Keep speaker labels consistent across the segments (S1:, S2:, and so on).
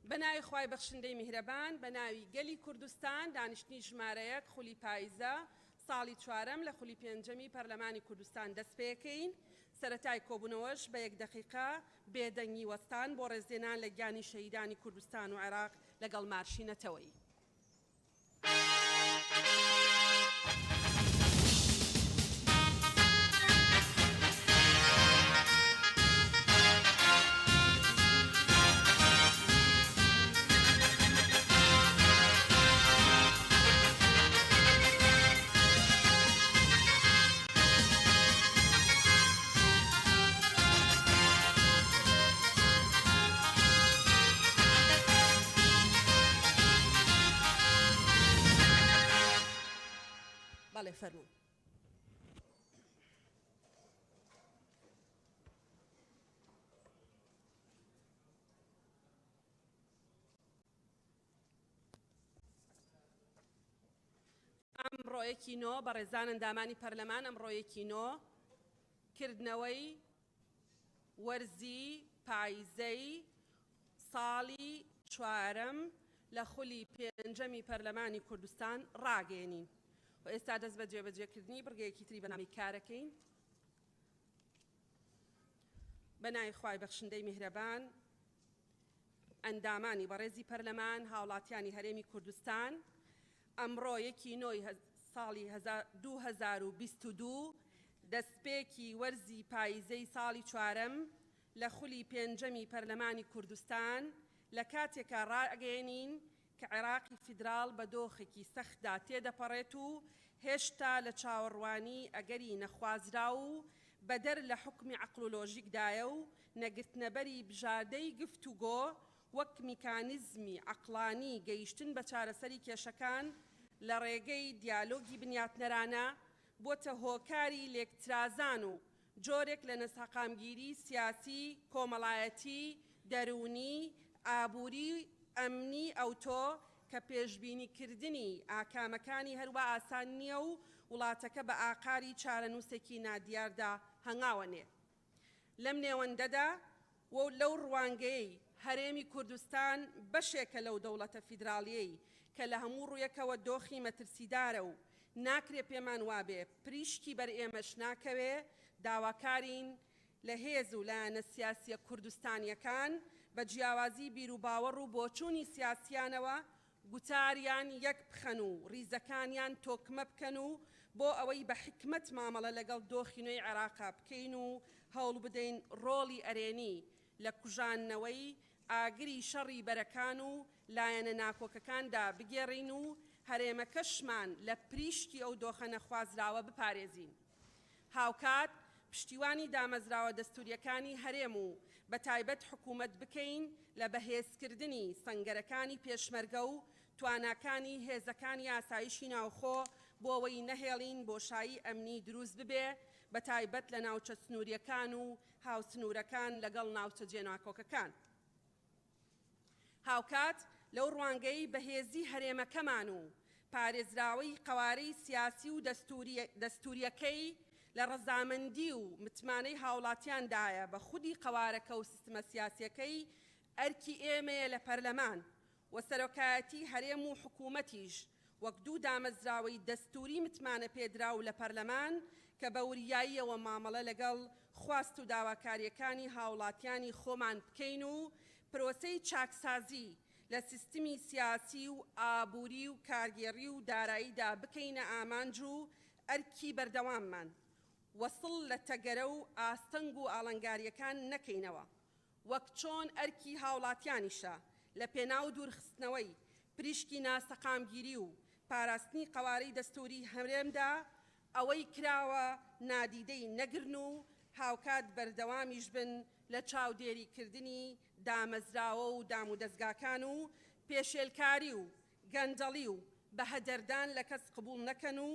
S1: بە ناوی خوای بەخشندەی میهرەبان، بە ناوی گەلی کوردستان، دانیشتنی ژمارە یەک خولی پایزە ساڵی چوارەم لە خولی پێنجەمی پەرلەمانی کوردستان دەست پێکەین. سەرەتای کۆبوونەوەش بە یەک دەقیقە بێدەنگی وەستان بۆ ڕێزلێنان لە گیانی شەهیدانی کوردستان و عێراق لەگەڵ مارشی نەتەوەیی. بەڵێ فەرموو. ئەمڕۆ یەکی نۆ بەڕێزان ئەندامانی پەرلەمان ئەمڕۆ یەکی نۆ کردنەوەی وەرزی پایزەی ساڵی چوارەم لە خولی پێنجەمی پەرلەمانی کوردستان ڕاگەیەنین و ئێستا دەست بە جێبەجێکردنی بڕگەیەکی تری بەرنامەی کارەکەین. بە ناوی خوای بەخشندەی میهرەبان، ئەندامانی بەڕێزی پەرلەمان، هاوڵاتیانی هەرێمی کوردستان، ئەمڕۆ یەکی نۆی ساڵی 2022 دەستپێکی وەرزی پاییزەی ساڵی چوارەم لە خولی پێنجەمی پەرلەمانی کوردستان لە کاتێکا ڕائەگەیەنین کە عێراقی فیدراڵ بە دۆخێکی سەختدا تێدەپەڕێت و هێشتا لە چاوەڕوانی ئەگەری نەخوازراو و بەدەر لە حوکمی عەقڵ و لۆژیکدایە و نەگرتنەبەری بژاردەی گفتوگۆ وەک میکانیزمی عەقڵانی گەیشتن بە چارەسەری کێشەکان لە ڕێگەی دیالۆگی بنیاتنەرانە بۆتە هۆکاری لێکترازان و جۆرێک لە نەسەقامگیری سیاسی، کۆمەڵایەتی، دەروونی، ئابووری و ئەمنی ئەوتۆ کە پێشبینی کردنی ئاکامەکانی هەروا ئاسان نییە و وڵاتەکە بە ئاقاری چارەنووسێکی نادیاردا هەنگاوە نێ. لەم نێوەندەدا و لەو ڕوانگەیەی هەرێمی کوردستان بەشێکە لەو دەوڵەتە فیدراڵییەی کە لە هەموو ڕوویەکەوە دۆخی مەترسیدارە و ناکرێ پێمان وابێ پریشکی بەر ئێمەش ناکەوێ، داواکارین لە هێز و لایەنە سیاسییە کوردستانییەکان بە جیاوازی بیروباوەڕ و بۆچوونی سیاسییانەوە گوتاریان یەک بخەن و ڕیزەکانیان تۆکمە بکەن و بۆ ئەوەی بە حیکمەت مامەڵە لەگەڵ دۆخی نوێی عێراقا بکەین و هەوڵبدەین ڕۆڵی ئەرێنی لە کوژاندنەوەی ئاگری شەڕی بەرەکان و لایەنە ناکۆکەکاندا بگێڕین و هەرێمەکەشمان لە پریشکی ئەو دۆخە نەخوازراوە بپارێزین. هاوکات پشتیوانی دامەزراوە دەستوریەکانی هەرێم و بەتایبەت حکومەت بکەین لە بەهێزکردنی سەنگەرەکانی پێشمەرگە و تواناکانی هێزەکانی ئاسایشی ناوخۆ بۆ ئەوەی نەهێڵین بۆشایی ئەمنی دروست ببێ بەتایبەت لە ناوچە سنوریەکان و هاوسنورەکان لەگەڵ ناوچە جێناکۆکەکان. هاوکات لەو ڕوانگەی بەهێزی هەرێمەکەمان و پارێزراوەی قەوارەی سیاسی و دەستوریەکەی لە ڕەزامەندی و متمانەی هاوڵاتیاندایە بە خودی قەوارەکە و سیستمە سیاسیەکەی ئەرکی ئێمەیە لە پەرلەمان و سەرۆکایەتی هەرێم و حکومەتیش وەک دوو دامەزراوەی دەستووری متمانەپێدراو لە پەرلەمان کە بە وریاییەوە مامەڵە لەگەڵ خواست و داواکارییەکانی هاوڵاتیانی خۆمان بکەین و پرۆسەی چاکسازی لە سیستمی سیاسی و ئابووری و کارگێڕی و داراییدا بکەینە ئامانج و ئەرکی بەردەواممان و سڵ لە تەگەرە و ئاستەنگ و ئاڵنگارییەکان نەکەینەوە. وەک چۆن ئەرکی هاوڵاتیانیشە لە پێناو دوورخستنەوەی پریشکی ناسەقامگیری و پاراستنی قەوارەی دەستووری هەرێمدا ئەوەی کراوە نادیدەی نەگرن و هاوکات بەردەوامیش بن لە چاودێریکردنی دامەزراوە و دامودەزگاکان و پێشێلکاری و گەندەڵی و بەهەدەردان لە کەس قبوڵ نەکەن و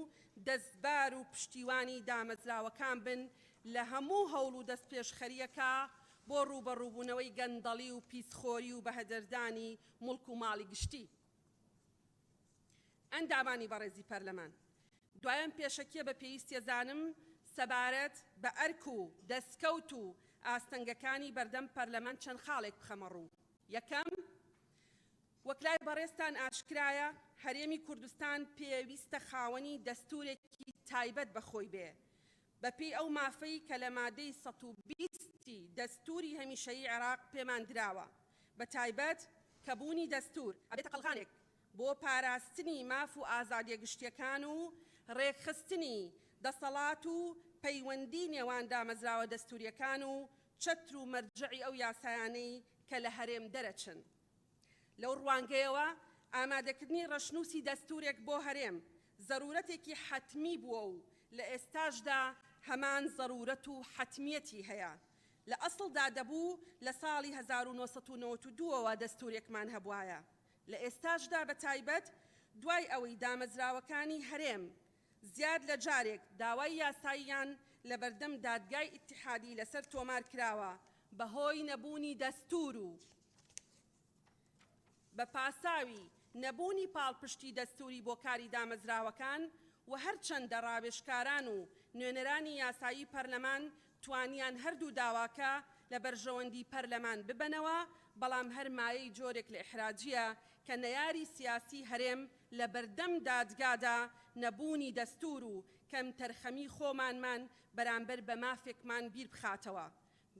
S1: دەستبار و پشتیوانی دامەزراوەکان بن لە هەموو هەوڵ و دەستپێشخەرییەکا بۆ ڕووبەڕووبوونەوەی گەندەڵی و پیسخۆری و بەهەدەردانی موڵک و ماڵی گشتی. ئەندامانی بەڕێزی پەرلەمان، دوای ئەم پێشەکیە بە پێویستیەزانم سەبارەت بە ئەرک و دەستکەوت و ئاستەنگەکانی بەردەم پەرلەمان چەند خاڵێک بخەمە ڕوو. یەکەم. وەک لای بەڕێزتان ئاشکرایە، هەرێمی کوردستان پێویستە خاوەنی دەستوورێکی تایبەت بە خۆی بێ، بە پێی ئەو مافەی کە لە مادەی 120 ی دەستووری هەمیشەیی عێراق پێمان دراوە، بە تایبەت کە بوونی دەستوور ئەبێتە قەڵغانێک بۆ پاراستنی ماف و ئازادیە گشتیەکان و ڕێکخستنی دەسەڵات و پەیوەندی نێوان دامەزراوە دەستووریەکان و چەتر و مەرجەعی ئەو یاسایانەی کە لە هەرێم دەرەچن. لەو ڕوانگەیەوە ئامادەکردنی ڕەشنووسی دەستوورێک بۆ هەرێم زەروورەتێکی حەتمی بووە و لە ئێستاشدا هەمان زەروورەت و حەتمیەتی هەیە. لە ئەسڵدا دەبوو لە ساڵی 1992 ەوە دەستوورێکمان هەبوایە. لە ئێستاشدا بە تایبەت دوای ئەوەی دامەزراوەکانی هەرێم زیاد لە جارێک داوای یاساییان لەبەردەم دادگای ئیتیحادی لەسەر تۆمار کراوە بەهۆی نەبوونی دەستوور و بە پاساوی نەبوونی پاڵپشتی دەستووری بۆ کاری دامەزراوەکان و هەرچەندە ڕاوێژکاران و نوێنەرانی یاسایی پەرلەمان توانیان هەردوو داواکە لە بەرژەوەندی پەرلەمان ببەنەوە، بەڵام هەر مایەی جۆرێک لە ئیحراجییە کە نەیاری سیاسی هەرێم لە بەردەم دادگادا نەبوونی دەستوور و کەمتەرخەمی خۆمانمان بەرامبەر بە مافێکمان بیربخاتەوە.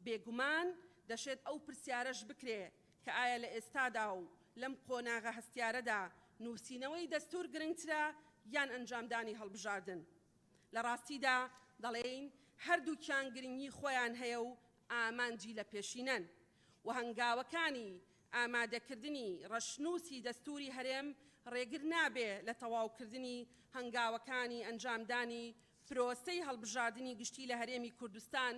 S1: بێگومان دەشێت ئەو پرسیارەش بکرێ کە ئایا لە ئێستادا و لەم قۆناغە هەستیارەدا نووسینەوەی دەستوور گرنگترە یان ئەنجامدانی هەڵبژاردن؟ لە ڕاستیدا دەڵێین هەردووکیان گرنگی خۆیان هەیە و ئامانجی لە پێشینەن و هەنگاوەکانی ئامادەکردنی ڕەشنووسی دەستووری هەرێم ڕێگر نابێ لە تەواوکردنی هەنگاوەکانی ئەنجامدانی پرۆسەی هەڵبژاردنی گشتی لە هەرێمی کوردستان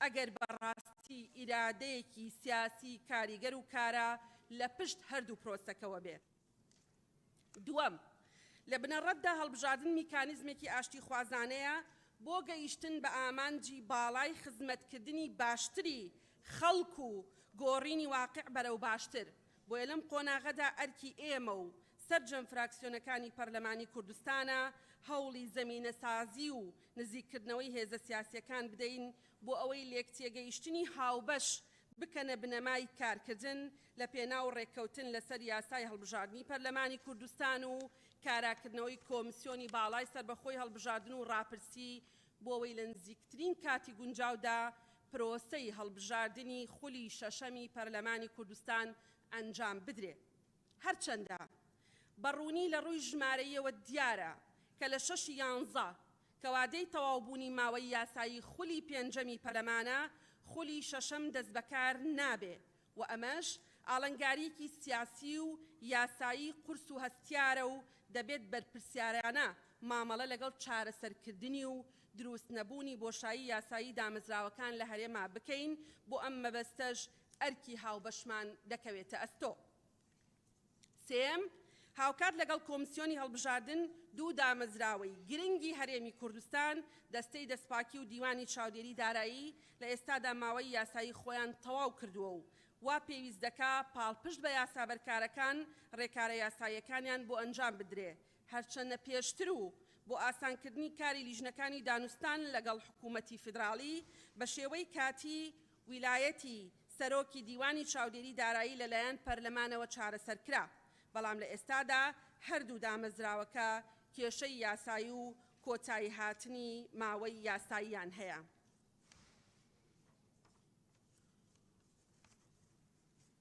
S1: ئەگەر بە ڕاستی ئیرادەیەکی سیاسی کاریگەر و کارا لە پشت هەردوو پرۆسەکەوە بێ. دووەم، لە بنەڕەتدا هەڵبژاردن میکانیزمێکی ئاشتیخوازانەیە بۆ گەیشتن بە ئامانجی باڵای خزمەتکردنی باشتری خەڵک و گۆڕینی واقیع بەرەو باشتر، بۆیە لەم قۆناغەدا ئەرکی ئێمە و سەرجەم فراکسیۆنەکانی پەرلەمانی کوردستانە هەوڵی زەمینەسازی و نزیککردنەوەی هێزە سیاسییەکان بدەین بۆ ئەوەی لێکتێگەیشتنی هاوبەش بکەنە بنەمای کارکردن لە پێناو ڕێککەوتن لەسەر یاسای هەڵبژاردنی پەرلەمانی کوردستان و کاراکردنەوەی کۆمسیۆنی باڵای سەربەخۆی هەڵبژاردن و ڕاپرسی بۆ ئەوەی لە نزیکترین کاتی گونجاودا پرۆسەی هەڵبژاردنی خولی شەشەمی پەرلەمانی کوردستان ئەنجام بدرێ. هەرچەندە بە ڕوونی لە ڕووی ژمارەییەوە دیارە کە لە شەشی یانزە کە وادەی تەواوبوونی ماوەی یاسایی خولی پێنجەمی پەرلەمانە، خولی شەشەم دەستبەکار نابێ و ئەمەش ئاڵنگارییەکی سیاسی و یاسایی قورس و هەستیارە و دەبێت بەرپرسیارانە مامەڵە لەگەڵ چارەسەرکردنی و دروست نەبوونی بۆشایی یاسایی دامەزراوەکان لە هەرێما بکەین، بۆ ئەم مەبەستەش ئەرکی هاوبەشمان دەکەوێتە ئەستۆ. سێیەم، هاوکات لەگەڵ کۆمسیۆنی هەڵبژاردن، دوو دامەزراوەی گرنگی هەرێمی کوردستان، دەستەی دەستپاکی و دیوانی چاودێری دارایی، لە ئێستادا ماوەی یاسایی خۆیان تەواو کردووە و وا پێویست دەکا پاڵپشت بە یاسا بەرکارەکان ڕێکارە یاساییەکانیان بۆ ئەنجام بدرێ، هەرچەندە پێشتر و بۆ ئاسانکردنی کاری لیژنەکانی دانوستان لەگەڵ حکوومەتی فیدراڵی بە شێوەی کاتی ویلایەتی سەرۆکی دیوانی چاودێری دارایی لەلایەن پەرلەمانەوە چارەسەرکرا، بەڵام لە ئێستادا هەردوو دامەزراوەکە کێشەی یاسایی و کۆتاییهاتنی ماوەی یاساییان هەیە.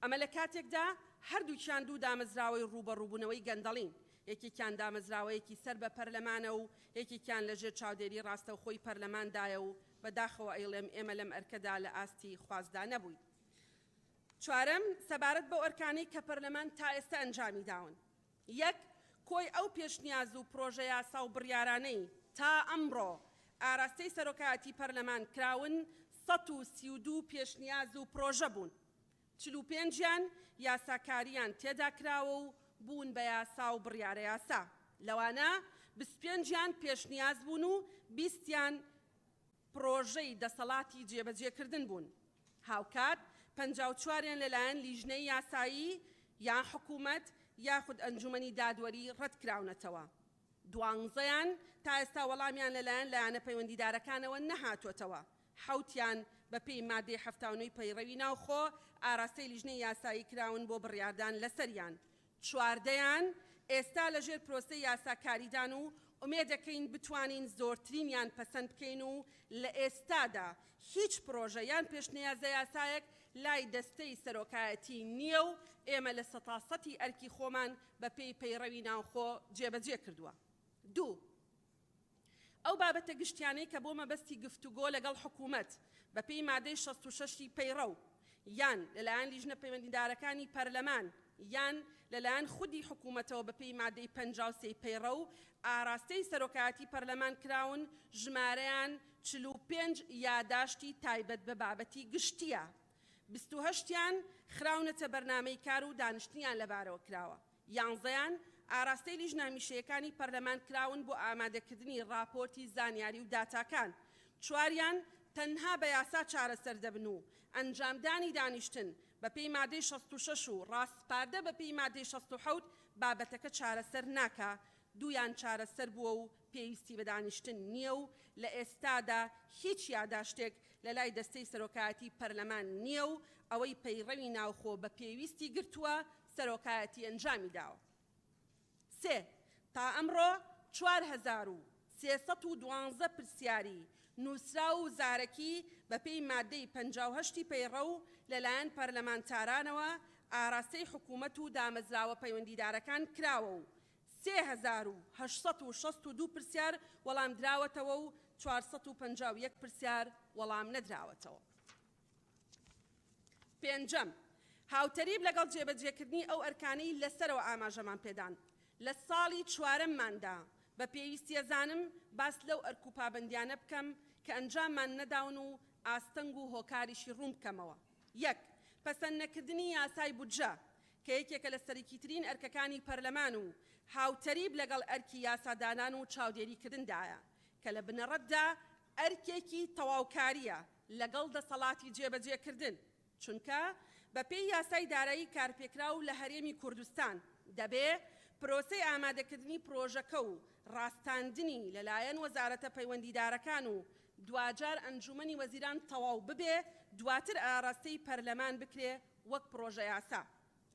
S1: ئەمە لە کاتێکدا هەردووکیان دوو دامەزراوەی ڕووبەڕووبوونەوەی گەندەڵین، یەکێکیان دامەزراوەیەکی سەر بە پەرلەمانە و یەکێکیان لە ژێر چاودێری ڕاستەوخۆی پەرلەماندایە و بە داخەوە ئەیڵێم ئێمە لەم ئەرکەدا لە ئاستی خواستدا نەبووین. چوارەم، سەبارەت بەو ئەرکانەی کە پەرلەمان تا ئێستا ئەنجامی داون. یەک، کۆی ئەو پێشنیاز و پرۆژەیاسا و بڕیارانەی تا ئەمڕۆ ئاراستەی سەرۆکایەتی پەرلەمان کراون 132 پێشنیاز و پرۆژە بوون، 45 یان یاساکارییان تێدا کراوە و بوون بە یاسا و بڕیارەیاسا، لەوانە 25 یان پێشنیاز بوون و 20 یان پڕۆژەی دەسەڵاتی جێبەجێکردن بوون، هاوکات 54 یان لەلایەن لیژنەی یاسایی یان حکومەت یاخود ئەنجومەنی دادوەری ڕەتکراونەتەوە، دوانزەیان تا ئێستا وەڵامیان لەلایەن لایەنە پەیوەندیدارەکانەوە نەهاتۆتەوە، حەوتیان بەپێی مادەی 79 ی پەیڕەوی ناوخۆ ئاراستەی لیژنەی یاسایی کراون بۆ بڕیاردان لەسەریان. چواردەیان ئێستا لەژێر پرۆسەی یاساکاریدان و ئومێدەکەین بتوانین زۆرترینیان پەسەند بکەین و لە ئێستادا هیچ پرۆژە یان پێشنیازەیاسایەک لای دەستەی سەرۆکایەتی نییە و ئێمە لە سەتاسەتی ئەرکی خۆمان بەپێی پەیڕەوی ناوخۆ جێبەجێ کردووە. دوو. ئەو بابەتە گشتیانەی کە بۆ مەبەستی گفتوگۆ لەگەڵ حکوومەت بەپێی مادەی 66 ی پەیڕەو یان لەلایەن لیژنە پەیوەندیدارەکانی پەرلەمان یان لەلایەن خودی حکوومەتەوە بەپێی مادەی 53 ی پەیڕەو ئاراستەی سەرۆکایەتی پەرلەمان کراون ژمارەیان 45 یاداشتی تایبەت بە بابەتی گشتییە 28 یان خراونەتە بەرنامەی کار و دانیشتنیان لەبارەوە کراوە. یانزەیان ئاراستەی لیژنە هەمیشەیەکانی پەرلەمان کراون بۆ ئامادەکردنی ڕاپۆرتی زانیاری و داتاکان، چواریان تەنها بە یاسا چارەسەر دەبن و ئەنجامدانی دانیشتن بەپێی مادەی 66 و ڕاسپاردە بەپێی مادەی 67 بابەتەکە چارەسەر ناکا، دوویان چارەسەر بووە و پێویستی بە دانیشتن نییە و لە ئێستادا هیچ یاداشتێک لەلای دەستەی سەرۆکایەتی پەرلەمان نییە و ئەوەی پەیڕەوی ناوخۆ بە پێویستی گرتووە سەرۆکایەتی ئەنجامی داوە. سێ، تا ئەمڕۆ 4312 پرسیاری نووسراو و زارەکی بەپێی مادەی 58 ی پەیڕەو لەلایەن پەرلەمانتارانەوە ئاراستەی حکوومەت و دامەزراوە پەیوەندیدارەکان کراوە و 3862 پرسیار وەڵامدراوەتەوە و 451 پرسیار وەڵام نەدراوەتەوە. پێنجەم، هاوتەریب لەگەڵ جێبەجێکردنی ئەو ئەرکانەی لەسەرەوە ئاماژەمان پێدان، لە ساڵی چوارەمماندا بە پێویستیەزانم باس لەو ئەرک و پابەندیانە بکەم کە ئەنجاممان نەداون و ئاستەنگ و هۆکاریشی ڕوون بکەمەوە. یەک، پەسەند نەکردنی یاسای بودجە، کە یەکێکە لە سەرەکیترین ئەرکەکانی پەرلەمان و هاوتەریب لەگەڵ ئەرکی یاسادانان و چاودێریکردندایە، کە لە بنەڕەتدا ئەرکێکی تەواوکارییە لەگەڵ دەسەڵاتی جێبەجێکردن، چونکە بەپێی یاسای دارایی کارپێکراو لە هەرێمی کوردستان، دەبێ پرۆسەی ئامادەکردنی پرۆژەکە و ڕاستاندنی لەلایەن وەزارەتە پەیوەندیدارەکان و دواجار ئەنجومەنی وەزیران تەواو ببێ، دواتر ئاراستەی پەرلەمان بکرێ وەک پرۆژەیاسا.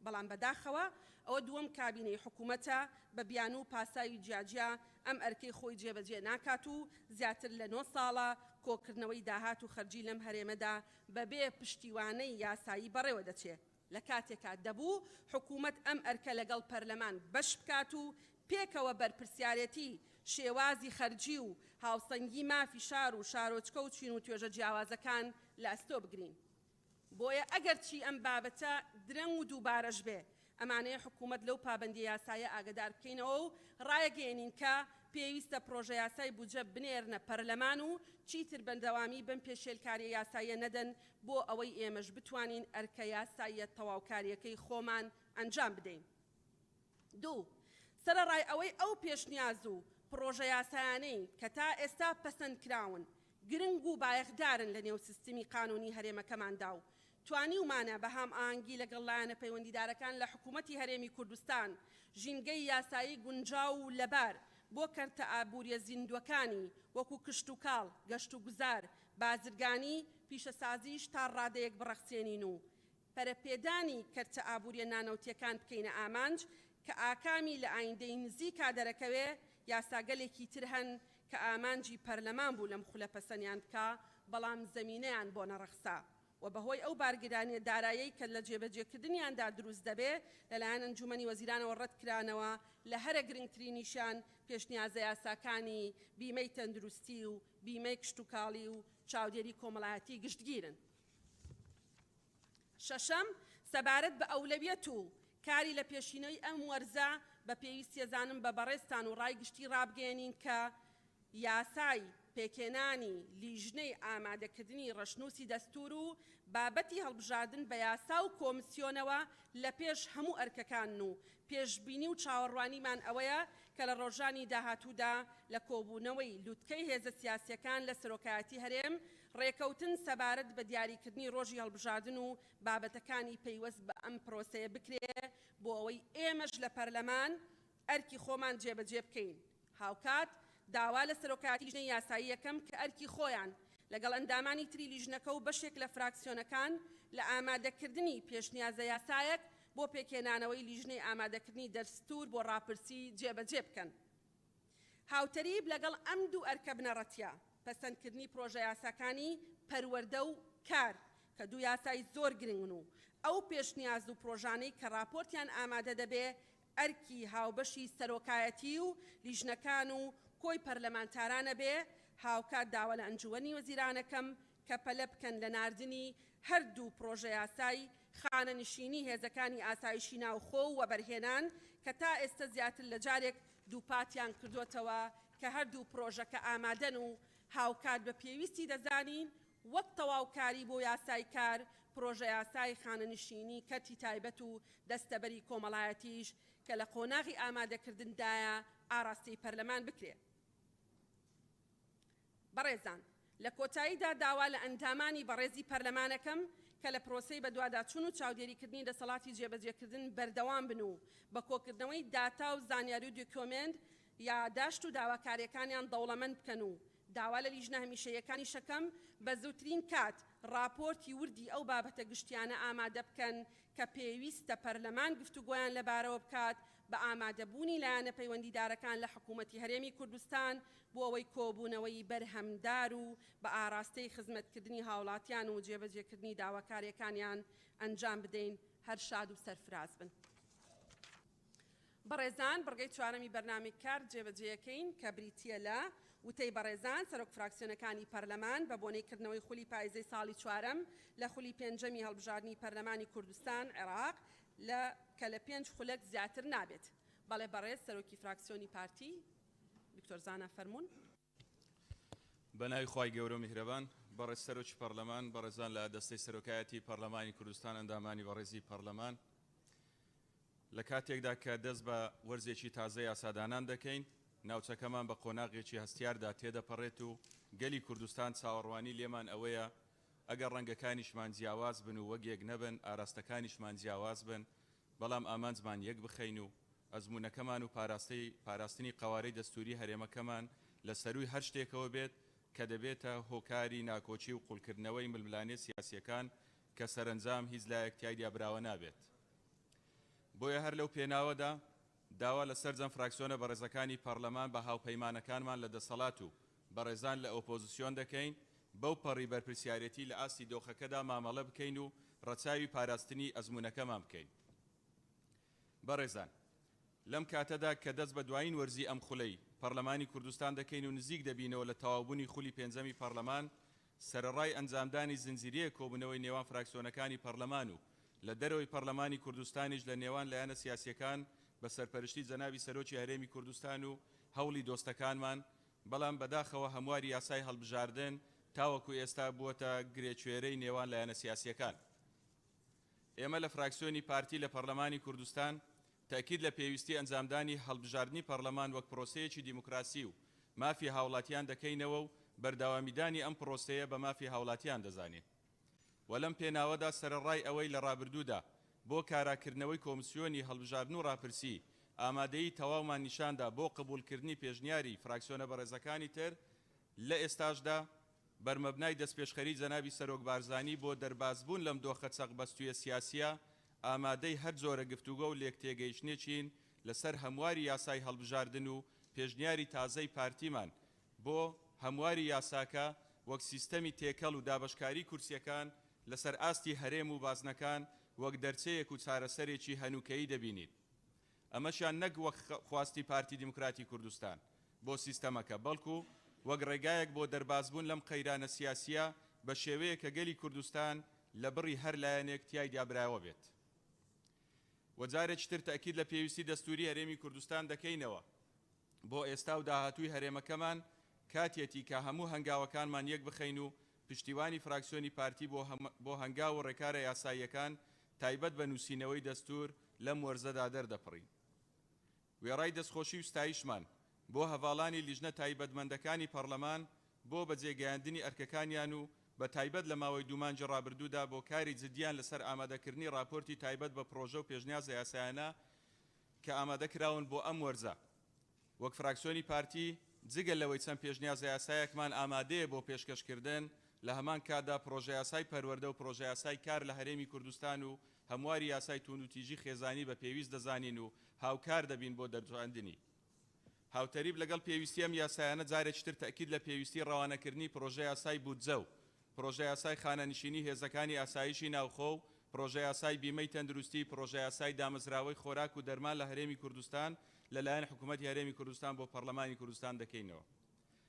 S1: بەڵام بەداخەوە ئەوە دووەم کابینەی حکومەتە بە بیانوو و پاساوی جیاجیا ئەم ئەرکەی خۆی جێبەجێ ناکات و زیاتر لە نۆ ساڵە کۆکردنەوەی داهات و خەرجی لەم هەرێمەدا بەبێ پشتیوانەی یاسایی بەڕێوە دەچێ لە کاتێکا دەبوو حکومەت ئەم ئەرکە لەگەڵ پەرلەمان بەش بکات و پێکەوە بەرپرسیارێتی شێوازی خەرجی و هاوسەنگی مافی شار و شارۆچکە و چین و توێژە جیاوازەکان لە ئەستۆ بگرین. بۆیە ئەگەرچی ئەم بابەتە درەنگ و دووبارەش بێ، ئەمانەیە حکوومەت لەو پابەندییە یاساییە ئاگەدار بکەینەوە و ڕایەگەیەنین کە پێویستە پڕۆژەیاسای بودجە بنێرنە پەرلەمان و چیتر بەردەوامی بەم پێشێلکارییە یاساییە نەدەن بۆ ئەوەی ئێمەش بتوانین ئەرکە یاساییە تەواوکارییەکەی خۆمان ئەنجام بدەین. دوو، سەرەڕای ئەوەی ئەو پێشنیاز و پڕۆژەیاسایانەی کە تا ئێستا پەسەند کراون گرنگ و بایەخدارن لە نێو سیستمی قانوونی هەرێمەکەماندا و توانیومانە بە هامئاهەنگی لەگەڵ لایەنە پەیوەندیدارەکان لە حکوومەتی هەرێمی کوردستان ژینگەی یاسایی گونجاو و لەبار بۆ کەرتە ئابووریە زیندووەکانی وەکوو کشتوکاڵ، گەشتوگوزار، بازرگانی، پیشەسازیش تا ڕادەیەک بڕەخسێنین و پەرەپێدانی کەرتە ئابووریە نانەوتیەکان بکەینە ئامانج کە ئاکامی لە ئایندەی نزیکا دەرەکەوێ، یاساگەلێکی تر هەن کە ئامانجی پەرلەمان بوو لەم خولە پەسەنیان بکا بەڵام زەمینەیان بۆ نەڕەخسا و بەهۆی ئەو بارگرانیە دارایەی کە لە جێبەجێکردنیاندا دروست دەبێ لەلایەن ئەنجومەنی وەزیرانەوە ڕەتکرانەوە لە هەرە گرنگترینیشیان پێشنیازەیاساکانی بیمەی تەندروستی و بیمەی کشتوکاڵی و چاودێری کۆمەڵایەتی گشتگیرن. شەشەم، سەبارەت بە ئەولەویەت و کاری لە پێشینەی ئەم وەرزە بە پێویستیەزانم بە بەڕێزتان و ڕای گشتی ڕابگەیەنین کە یاسای پێکهێنانی لیژنەی ئامادەکردنی ڕەشنووسی دەستوور و بابەتی هەڵبژاردن بە یاسا و کۆمسیۆنەوە لە پێش هەموو ئەرکەکانن و پێشبینی و چاوەڕوانیمان ئەوەیە کە لە ڕۆژانی داهاتوودا لە کۆبوونەوەی لوتکەی هێزە سیاسیەکان لە سەرۆکایەتی هەرێم ڕێکەوتن سەبارەت بە دیاریکردنی ڕۆژی هەڵبژاردن و بابەتەکانی پەیوەست بە ئەم پرۆسەیە بکرێ بۆ ئەوەی ئێمەش لە پەرلەمان ئەرکی خۆمان جێبەجێ بکەین. هاوکات داوا لە سەرۆکایەتی لیژنەی یاسایی یەکەم کە ئەرکی خۆیان لەگەڵ ئەندامانی تری لیژنەکە و بەشێک لە فراکسیۆنەکان لە ئامادەکردنی پێشنیازە یاسایەک بۆ پێکهێنانەوەی لیژنەی ئامادەکردنی دەستوور بۆ ڕاپرسی جێبەجێ بکەن. هاوتەریب لەگەڵ ئەم دوو ئەرکە بنەڕەتییە، پەسەندکردنی پرۆژەیاساکانی پەروەردە و کار کە دوو یاسای زۆر گرنگن و ئەو پێشنیاز و پرۆژانەی کە ڕاپۆرتیان ئامادە دەبێ ئەرکی هاوبەشی سەرۆکایەتی و لیژنەکان و کۆی پەرلەمانتارانە بێ، هاوکات داوا لە ئەنجووەنی وەزیرانەکەم کە پەلە بکەن لە ناردنی هەردوو پرۆژەیاسای خانەنشینی هێزەکانی ئاسایشی ناوخۆ و وەبەرهێنان کە تا ئێستە زیاتر لە جارێک دووپاتیان کردۆتەوە کە هەردوو پرۆژەکە ئامادەن و هاوکات بە پێویستی دەزانین وەک تەواوکاری بۆ یاسای کار پرۆژەیاسای خانەنشینی کەرتی تایبەت و دەستەبەری کۆمەڵایەتیش کە لە قۆناغی ئامادەکردندایە ئاراستەی پەرلەمان بکرێ. بەڕێزان، لە کۆتاییدا داوا لە ئەندامانی بەڕێزی پەرلەمانەکەم کە لە پرۆسەی بەدواداچوون و چاودێریکردنی دەسەڵاتی جێبەجێکردن بەردەوام بن و بە کۆکردنەوەی داتا و زانیاری و دۆکیۆمێنت یاداشت و داواکارییەکانیان دەوڵەمەند بکەن و داوا لە لیژنە هەمیشەییەکانیشەکەم بە زووترین کات ڕاپۆرتی وردی ئەو بابەتە گشتیانە ئامادە بکەن کە پێویستە پەرلەمان گفتوگۆیان لەبارەوە بکات بە ئامادەبوونی لایەنە پەیوەندیدارەکان لە حکوومەتی هەرێمی کوردستان بۆ ئەوەی کۆبوونەوەی بەرهەمدار و بە ئاراستەی خزمەتکردنی هاوڵاتیان و جێبەجێکردنی داواکارییەکانیان ئەنجام بدەین، هەر شاد و سەرفراز بن. بەڕێزان بڕگەی چوارەمی بەرنامەی کار جێبەجێیەکەین کە بریتییە لە، وتەی بەڕێزان سەرۆک فراکسیۆنەکانی پەرلەمان بە بۆنەی کردنەوەی خولی پایزەی ساڵی چوارەم لە خولی پێنجەمی هەڵبژاردنی پەرلەمانی کوردستان، عێراق، لە کە لە پێنج خولەک زیاتر نابێت. بەڵێ بەڕێز سەرۆکی فراکسیۆنی پارتی دکتۆر زانا فەرموون.
S2: بە ناوی خوای گەورە و میهرەبان. بەڕێز سەرۆکی پەڕلەمان، بەڕێزان لە دەستەی سەرۆکایەتی پەڕلەمانی کوردستان، ئەندامانی بەڕێزی پەڕلەمان، لە کاتێکدا کە دەست بە وەرزێکی تازە یاسادانان دەکەین، ناوچەکەمان بە قۆناغێکی هەستیاردا تێدەپەڕێت و گەلی کوردستان چاوەڕوانی لێمان ئەوەیە ئەگەر ڕەنگەکانیشمان جیاواز بن و وەک یەک نەبن، ئاراستەکانیشمان جیاواز بن، بەڵام ئامانجمان یەک بخەین و ئەزموونەکەمان و پاراستەی پاراستنی قەوارەی دەستووری هەرێمەکەمان لە سەرووی هەر شتێکەوە بێت کە دەبێتە هۆکاری ناکۆکی و قوڵکردنەوەی ململانێ سیاسییەکان کە سەرەنجام هیچ لایەک تیایدا براوە نابێت. بۆیە هەر لەو پێناوەدا داوا لە سەرجەم فراکسیۆنە بەڕێزەکانی پەڕلەمان بە هاوپەیمانەکانمان لە دەسەڵات و بەڕێزان لە ئۆپۆزسیۆن دەکەین بەو پەڕی بەرپرسیارێتی لە ئاستی دۆخەکەدا مامەڵە بکەین و ڕەچاوی پاراستنی ئەزموونەکەمان بکەین. بەڕێزان، لەم کاتەدا کە دەست بە دوایین وەرزی ئەم خولەی پەڕلەمانی کوردستان دەکەین و نزیک دەبینەوە لە تەواوبوونی خولی پێنجەمی پەڕلەمان، سەرەڕای ئەنجامدانی زنجیرەیەک کۆبوونەوەی نێوان فراکسیۆنەکانی پەڕلەمان و لە دەرەوەی پەڕلەمانی کوردستانیش لە نێوان لایەنە سیاسییەکان بە سەرپەرشتی جەنابی سەرۆکی هەرێمی کوردستان و هەوڵی دۆستەکانمان، بەڵام بەداخەوە هەمواری یاسای هەڵبژاردن تاوەکو ئێستا بووەتە گرێکوێرەی نێوان لایەنە سیاسییەکان. ئێمە لە فراکسیۆنی پارتی لە پەڕلەمانی کوردستان تەئکید لە پێویستی ئەنجامدانی هەڵبژاردنی پەڕلەمان وەک پرۆسەیەکی دیموکراسی و مافی هاوڵاتیان دەکەینەوە و بەردەوامیدانی ئەم پرۆسەیە بە مافی هاوڵاتیان دەزانین و لەم پێناوەدا سەرەڕای ئەوەی لە ڕابردوودا بۆ کاراکردنەوەی کۆمسیۆنی هەڵبژاردن و ڕاپرسی ئامادەیی تەواومان نیشاندا بۆ قبوڵکردنی پێشنیاری فراکسیۆنە بەڕێزەکانی تر لە ئێستاشدا بەرمەبنای دەستپێشخەری جەنابی سەرۆک بارزانی بۆ دەربازبوون لەم دۆخە چەقبەستوویە سیاسییە، ئامادەی هەر جۆرە گفتوگۆ و لێکتێگەیشتنێکین لەسەر هەمواری یاسای هەڵبژاردن و پێشنیاری تازەی پارتیمان بۆ هەمواری یاساکە وەک سیستەمی تێکەڵ و دابەشکاری کورسییەکان لەسەر ئاستی هەرێم و بازنەکان وەک دەرچەیەک و چارەسەرێکی هەنووکەیی دەبینین. ئەمەشیان نەک وەک خواستی پارتی دیموکراتی کوردستان بۆ سیستەمەکە، بەڵکو وەک ڕێگایەک بۆ دەربازبوون لەم قەیرانە سیاسییە بە شێوەیەک کە گەلی کوردستان لە بڕی هەر لایەنێک تیایدا براوە بێت. وە جارێکی تر تەئکید لە پێویستی دەستووری هەرێمی کوردستان دەکەینەوە بۆ ئێستا و داهاتووی هەرێمەکەمان کاتیەتی کە هەموو هەنگاوەکانمان یەکبخەین و پشتیوانی فراکسیۆنی پارتی بۆ بۆ هەنگاو و ڕێکارە یاساییەکان تایبەت بە نووسینەوەی دەستوور لەم وەرزەدا دەردەپڕین. وێڕای دەستخۆشی و ستایشمان بۆ هەڤاڵانی لیژنە تایبەتمەندەکانی پەڕلەمان بۆ بەجێ گەیاندنی ئەرکەکانیان و بە تایبەت لە ماوەی دوو مانگی ڕابردوودا بۆ کاری جدیان لەسەر ئامادەکردنی ڕاپۆرتی تایبەت بە پڕۆژە و پێشنیازە یاسایانە کە ئامادەکراون بۆ ئەم وەرزە. وەک فراکسیۆنی پارتی، جگە لەوەی چەند پێشنیازەیاسایەکمان ئامادەیە بۆ پێشکەشکردن، لە هەمان کاتدا پڕۆژەیاسای پەروەردە و پڕۆژەیاسای کار لە هەرێمی کوردستان و هەمواری یاسای تووندوتیژی خێزانی بە پێویست دەزانین و هاوکار دەبین بۆ دەرچواندنی. هاوتەریب لەگەڵ پێویستی ئەم یاسایانە جارێکی تر تەئکید لە پێویستی ڕەوانەکردنی پڕۆژەیاسای بودجە و پڕۆژەیاسای خانەنشینی هێزەکانی ئاسایشی ناوخۆ و پڕۆژەیاسای بیمەی تەندروستی پڕۆژەیاسای دامەزراوەی خۆراک و دەرمان لە هەرێمی کوردستان لەلایەن حکوومەتی هەرێمی کوردستان بۆ پەڕلەمانی کوردستان دەکەینەوە.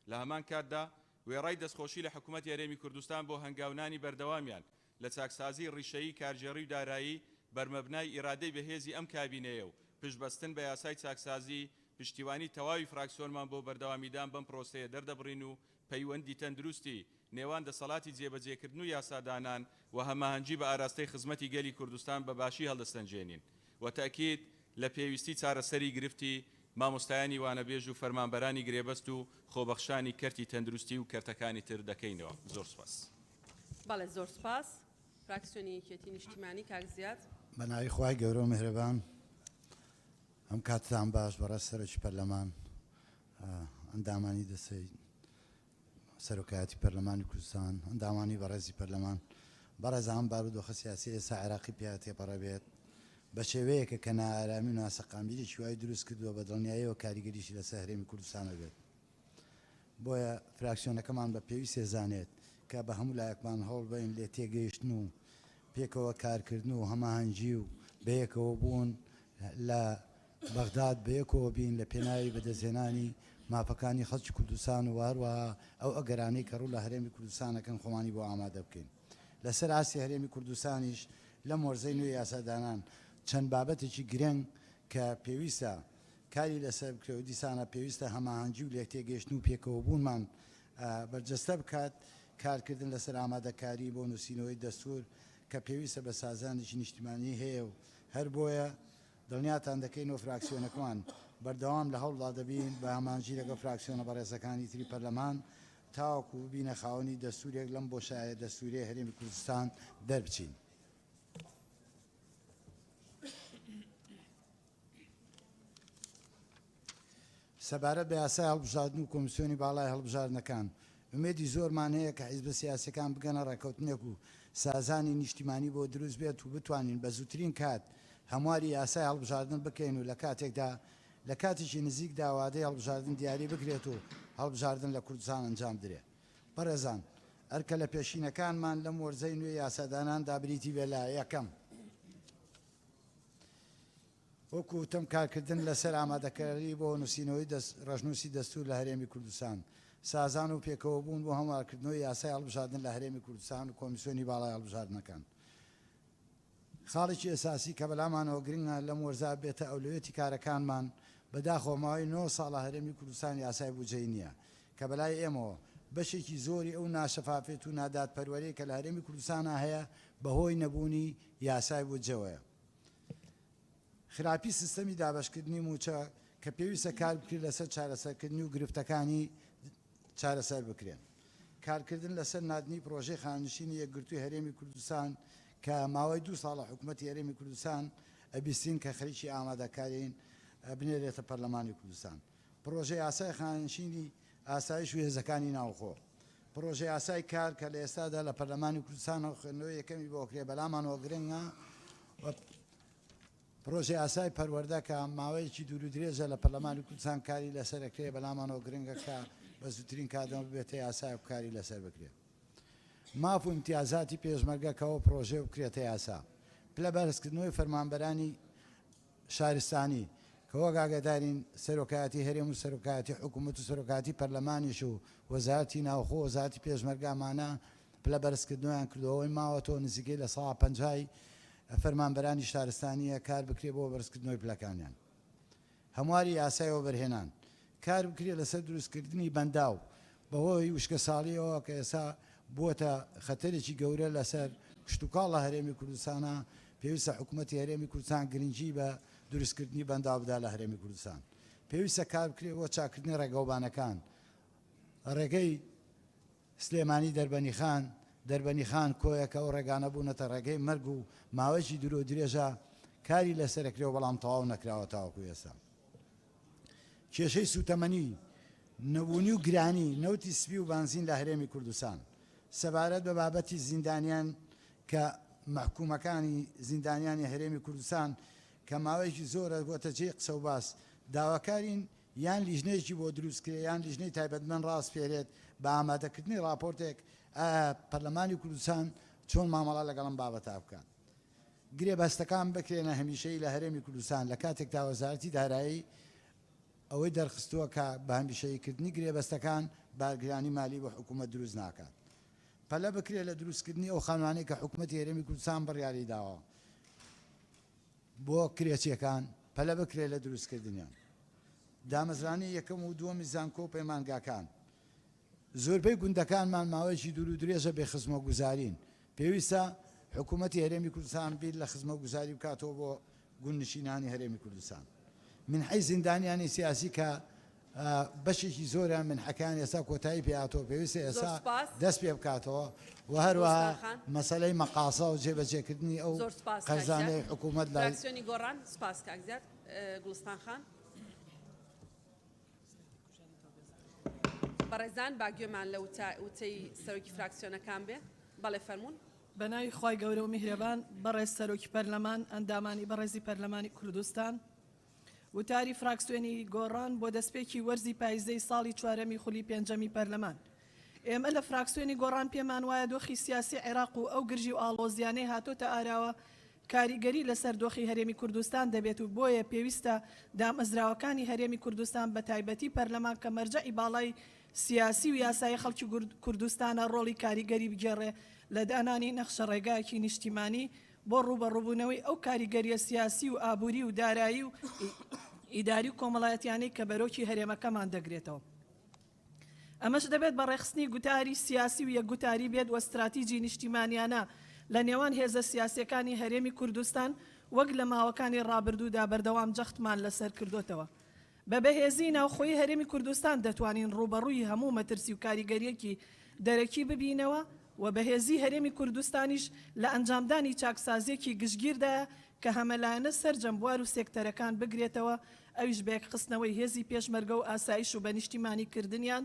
S2: لە هەمان کاتدا وێڕای دەستخۆشی لە حکوومەتی هەرێمی کوردستان بۆ هەنگاونانی بەردەوامیان لە چاکسازیی ڕیشەیی کارگێڕی و دارایی بەرمەبنای ئیرادەی بەهێزی ئەم کابینەیە و پشتبەستن بە یاسای چاکسازی، پشتیوانی تەواوی فراکسیۆنمان بۆ بەردەوامیدان بەم پرۆسەیە دەردەبڕین و پەیوەندی تەندروستی نێوان دەسەڵاتی جێبەجێکردن و یاسادانان و هەماهەنگی بە ئاراستەی خزمەتی گەلی کوردستان بە باشی هەڵدەسەنگێنین و تەئکید لە پێویستی چارەسەری گرفتی مامۆستایانی وانەبێژ و فەرمانبەرانی گرێبەست و خۆبەخشانی کەرتی تەندروستی و کەرتەکانی تر دەکەینەوە. زۆر سوپاس.
S1: بەڵێ زۆر سوپاس. فراکسیۆنی یەکێتی نیشتیمانی کاک زیاد.
S3: بە ناوی خوای گەورە و میهرەبان ئەم کاتتان باش بەڕێز سەرۆکی پەرلەمان ئەندامانی دەستەی سەرۆکایەتی پەرلەمانی کوردستان ئەندامانی بەڕێزی پەرلەمان بەڕێزان بارودۆخە سیاسی ئێستا عێراقی پیا تێپەڕەبێت بە شێوەیەکە کە نائارامی و ناسەقامگیریی وای دروست کردووە بە دڵنیاییەوە کاریگەریی لەسەر هەرێمی کوردستان ئەبێت. بۆیە فراکسیۆنەکەمان بە پێویست دەزانێت کە بە هەموو لایەکمان هەوڵ بەین لێ تێگەیشتن و پێکەوە کارکردن و هەماهەنگی و بەیەکەوە بوون لە بەغداد بەیەکەوە بین لە پێناوی بەدەستهێنانی مافەکانی خەڵکی کوردستان و هەروەها ئەو ئەگەرانەی کە ڕوو لە هەرێمی کوردستان ئەکەن خۆمانی بۆ ئامادە بکەین. لەسەر ئاستی هەرێمی کوردستانیش لەم وەرزەی نوێی یاسادانان چەند بابەتێکی گرنگ کە پێویستە کاری لەسەر بکرێت و دیسانە پێویستە هەماهەنگی و لێکتێگەیشتن و پێکەوەبوونمان بەرجەستە بکات، کارکردن لەسەر ئامادەکاری بۆ نووسینەوەی دەستوور کە پێویستە بە سازانێکی نیشتیمانی هەیە و هەر بۆیە دڵنیاتان دەکەینەوە فراکسیۆنەکەمان بەردەوام لە هەوڵدا دەبین بە هەماهەنگی لەگەڵ فراکسیۆنە بەڕێزەکانی تری پەرلەمان تاوەکو ببینە خاوەنی دەستوورێک لەم بۆشایە دەستووریەی هەرێمی کوردستان دەربچین. سەبارەت بە یاسای هەڵبژاردن و کۆمیسیۆنی باڵای هەڵبژاردنەکان، ئومێدی زۆرمان هەیە کە حیزبە سیاسیەکان بگەنە ڕێککەوتنێک و سازانی نیشتیمانی بۆ دروست بێت و بتوانین بە زووترین کات هەمواری یاسای هەڵبژاردن بکەین و لە کاتێکدا لە کاتێکی نزیکدا وادەی هەڵبژاردن دیاری بکرێت و هەڵبژاردن لە کوردستان ئەنجام بدرێت. بەڕێزان، ئەرکە لە پێشینەکانمان لەم وەرزەی نوێی یاساداناندا بریتی بێت لە، یەکەم، وەکو وتم کارکردن لەسەر ئامادەکاری بۆ نووسینەوەی ڕەشنووسی دەستوور لە هەرێمی کوردستان، سازان و پێکەوەبوون بۆ هەموارکردنەوەی یاسای هەڵبژاردن لە هەرێمی کوردستان و کۆمیسیۆنی باڵای هەڵبژاردنەکان. خاڵێکی ئەساسی کە بەلامانەوە گرنگە لەم وەرزە بێتە ئەولەویەتی کارەکانمان، بەداخەوە ماوەی نۆ ساڵە هەرێمی کوردستان یاسای بودجەی نییە، کە بەلای ئێمەوە بەشێکی زۆری ئەو ناشەفافیەت و نادادپەروەریەی کە لە هەرێمی کوردستانا هەیە بەهۆی نەبوونی یاسای بودجەوەیە. خراپی سیستەمی دابەشکردنی مووچە کە پێویستە کار بکرێت لەسەر چارەسەرکردنی و گرفتەکانی چارەسەر بکرێن. کارکردن لەسەر ناردنی پڕۆژەی خانەنشینی یەکگرتووی هەرێمی کوردستان کە ماوەی دوو ساڵە حکومەتی هەرێمی کوردستان ئەبیستین کە خەریکی ئامادەکارین بنێرێتە پەرلەمانی کوردستان. پڕۆژە یاسای خانەنشینی ئاسایش و هێزەکانی ناوخۆ. پڕۆژە یاسای کار کە لە ئێستادا لە پەرلەمانی کوردستانەوە خوێندنەوەی یەکەمی بۆ کرێ بەلامانەوە گرنگە و پڕۆژە یاسای پەروەردە کە ماوەیەکی دوور و درێژە لە پەرلەمانی کوردستان کاری لەسەر ئەکرێ بەلامانەوە گرنگە کە بە زووترین کاتەوە ببێتە یاسایەک و کاری لەسەر بکرێ. ماف و ئیمتیازاتی پێشمەرگە کە ئەوە پڕۆژەیە و بکرێتە یاسا. پلە بەرزکردنەوەی فەرمانبەرانی شارستانی، کە وەک ئاگادارین سەرۆکایەتی هەرێم و سەرۆکایەتی حکوومەت و سەرۆکایەتی پەرلەمانیش و وەزارەتی ناوخۆ و وەزارەتی پێشمەرگە ئەمانە پلە بەرزکردنەوەیان کردووە ئەوەی ماوەتەوە نزیکەی 50% ی فەرمانبەرانی شارستانییە کار بکرێت بۆ بەرزکردنەوەی پلەکانیان. هەمواری یاسای وەبەرهێنان، کار بکرێت لەسەر دروستکردنی بەنداو، بەهۆی وشکەساڵییەوە کە ئێستا بووەتە خەتەرێکی گەورە لەسەر کشتوکاڵ لە هەرێمی کوردستانا، پێویستە حکومەتی هەرێمی کوردستان گرنگی بە دروستکردنی بەنداو بدات لە هەرێمی کوردستان. پێویستە کار بکرێت بۆ چاککردنی ڕێگەوبانەکان، ڕێگەی سلێمانی دەربەنیخان، دەربەنیخان کۆیە کە ئەو ڕێگانە بوونەتە ڕێگەی مەرگ و ماوەیەکی دوور و درێژە کاری لەسەر ئەکرێ و بەڵام تەواو نەکراوە تاوەکو ئێستا. کێشەی سووتەمەنی، نەبوونی و گرانی نەوتی سپی و بانزین لە هەرێمی کوردستان. سەبارەت بە بابەتی زیندانیان کە مەحکومەکانی زیندانیانی هەرێمی کوردستان کە ماوەیەکی زۆرە بۆتە جێی قسە و باس، داواکارین یان لیژنەیەکی بۆ دروست کرێ یان لیژنەی تایبەتمەند ڕاسپێرێت بە ئامادەکردنی ڕاپۆرتێک ئایا پەرلەمانی کوردستان چۆن مامەڵە لەگەڵ ئەم بابەتە بکات. گرێبەستەکان بکرێنە هەمیشەیی لە هەرێمی کوردستان لە کاتێکدا وەزارەتی دارایی ئەوەی دەرخستووە کە بە هەمیشەییکردنی گرێبەستەکان بارگرانی مالی بۆ حکوومەت دروست ناکات. پەلە بکرێت لە دروستکردنی ئەو خانوانەی کە حکوومەتی هەرێمی کوردستان بڕیاری داوە بۆ کرێچییەکان پەلە بکرێت لە دروستکردنیان. دامەزرانی یەکەم و دووەمی زانکۆ و پەیمانگاکان. زۆربەی گوندەکانمان ماوەیەکی دوور و درێژە بێ خزمەتگوزارین، پێویستە حکوومەتی هەرێمی کوردستان بیر لە خزمەتگوزاری بکاتەوە بۆ گوندنشینانی هەرێمی کوردستان. منحەی زیندانیانی سیاسی کە بەشێکی زۆریان منحەکەیان ئێستا کۆتایی پێ هاتووە، پێویستە
S1: زۆر
S3: ئێستا
S1: سوپاس
S3: دەست پێ بکاتەوە و هەروەها
S1: گوڵستان خان.
S3: مەسەلەی مەقاسە و جێبەجێکردنی ئەو
S1: زۆر سوپاس کاک زیاد.
S3: قەرزانەی حکوومەت لە
S1: فراکسیۆنی گۆڕان سوپاس کاک زیاد. گوڵستان خان. بەڕێزان با گوێمان لە وتەی سەرۆکی فراکسیۆنەکان بێ. بەڵێ فەرموون.
S4: بە ناوی خوای گەورە و میهرەبان، بەڕێز سەرۆکی پەرلەمان، ئەندامانی بەڕێزی پەرلەمانی کوردستان، وتاری فراکسیۆنی گۆڕان بۆ دەستپێکی وەرزی پایزەی ساڵی چوارەمی خولی پێنجەمی پەرلەمان. ئێمە لە فراکسیۆنی گۆڕان پێمان وایە دۆخی سیاسی عێراق و ئەو گرژی و ئاڵۆزیانەی هاتۆتە ئاراوە کاریگەری لەسەر دۆخی هەرێمی کوردستان دەبێت و بۆیە پێویستە دامەزراوەکانی هەرێمی کوردستان بەتایبەتی پەرلەمان کە مەرجەعی باڵای سیاسی و یاسایی خەڵکی کوردستانە ڕۆڵی کاریگەری بگێڕێ لە دانانی نەخشەڕێگایەکی نیشتیمانی بۆ ڕووبەڕووبوونەوەی ئەو کاریگەرییە سیاسی و ئابووری و دارایی و ئیداری و کۆمەڵایەتیانەی کە بەرۆکی هەرێمەکەمان دەگرێتەوە. ئەمەش دەبێت بە ڕێکخستنی گوتاری سیاسی و یەکگوتاری بێت و ستراتیجی نیشتیمانیانە لە نێوان هێزە سیاسیەکانی هەرێمی کوردستان وەک لە ماوەکانی ڕابردوودا بەردەوام جەختمان لەسەر کردۆتەوە. بە بەهێزیی ناوخۆیی هەرێمی کوردستان دەتوانین ڕووبەڕووی هەموو مەترسی و کاریگەرییەکی دەرەکی ببینەوە و بەهێزیی هەرێمی کوردستانیش لە ئەنجامدانی چاکسازییەکی گشتگیردایە کە هەمەلایەنە سەرجەم بوار و سێکتەرەکان بگرێتەوە ئەویش بە یەکخستنەوەی هێزی پێشمەرگە و ئاسایش و بە نیشتیمانی کردنیان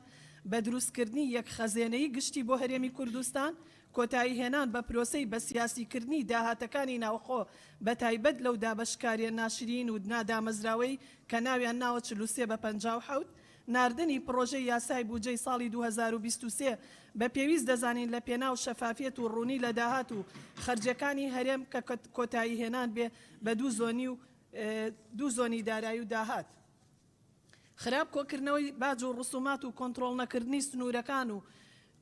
S4: بە دروستکردنی یەک خەزێنەی گشتی بۆ هەرێمی کوردستان کۆتایی هێنان بە پرۆسەی بە سیاسی کردنی داهاتەکانی ناوخۆ بە تایبەت لەو دابەشکاریە ناشرین و نادامەزراوەی کە ناویان ناوە 43 بە 57 ناردنی پڕۆژەی یاسای بوجەی ساڵی 2023 بە پێویست دەزانین لە پێناو شەفافیەت و ڕوونی لە داهات و خەرجیەکانی هەرێم کە کۆتایی هێنان بێ بە دوو زۆنی و دوو زۆنی دارایی و داهات. خراپ کۆکردنەوەی باج و ڕسومات و کۆنترۆڵ نەکردنی سنوورەکان و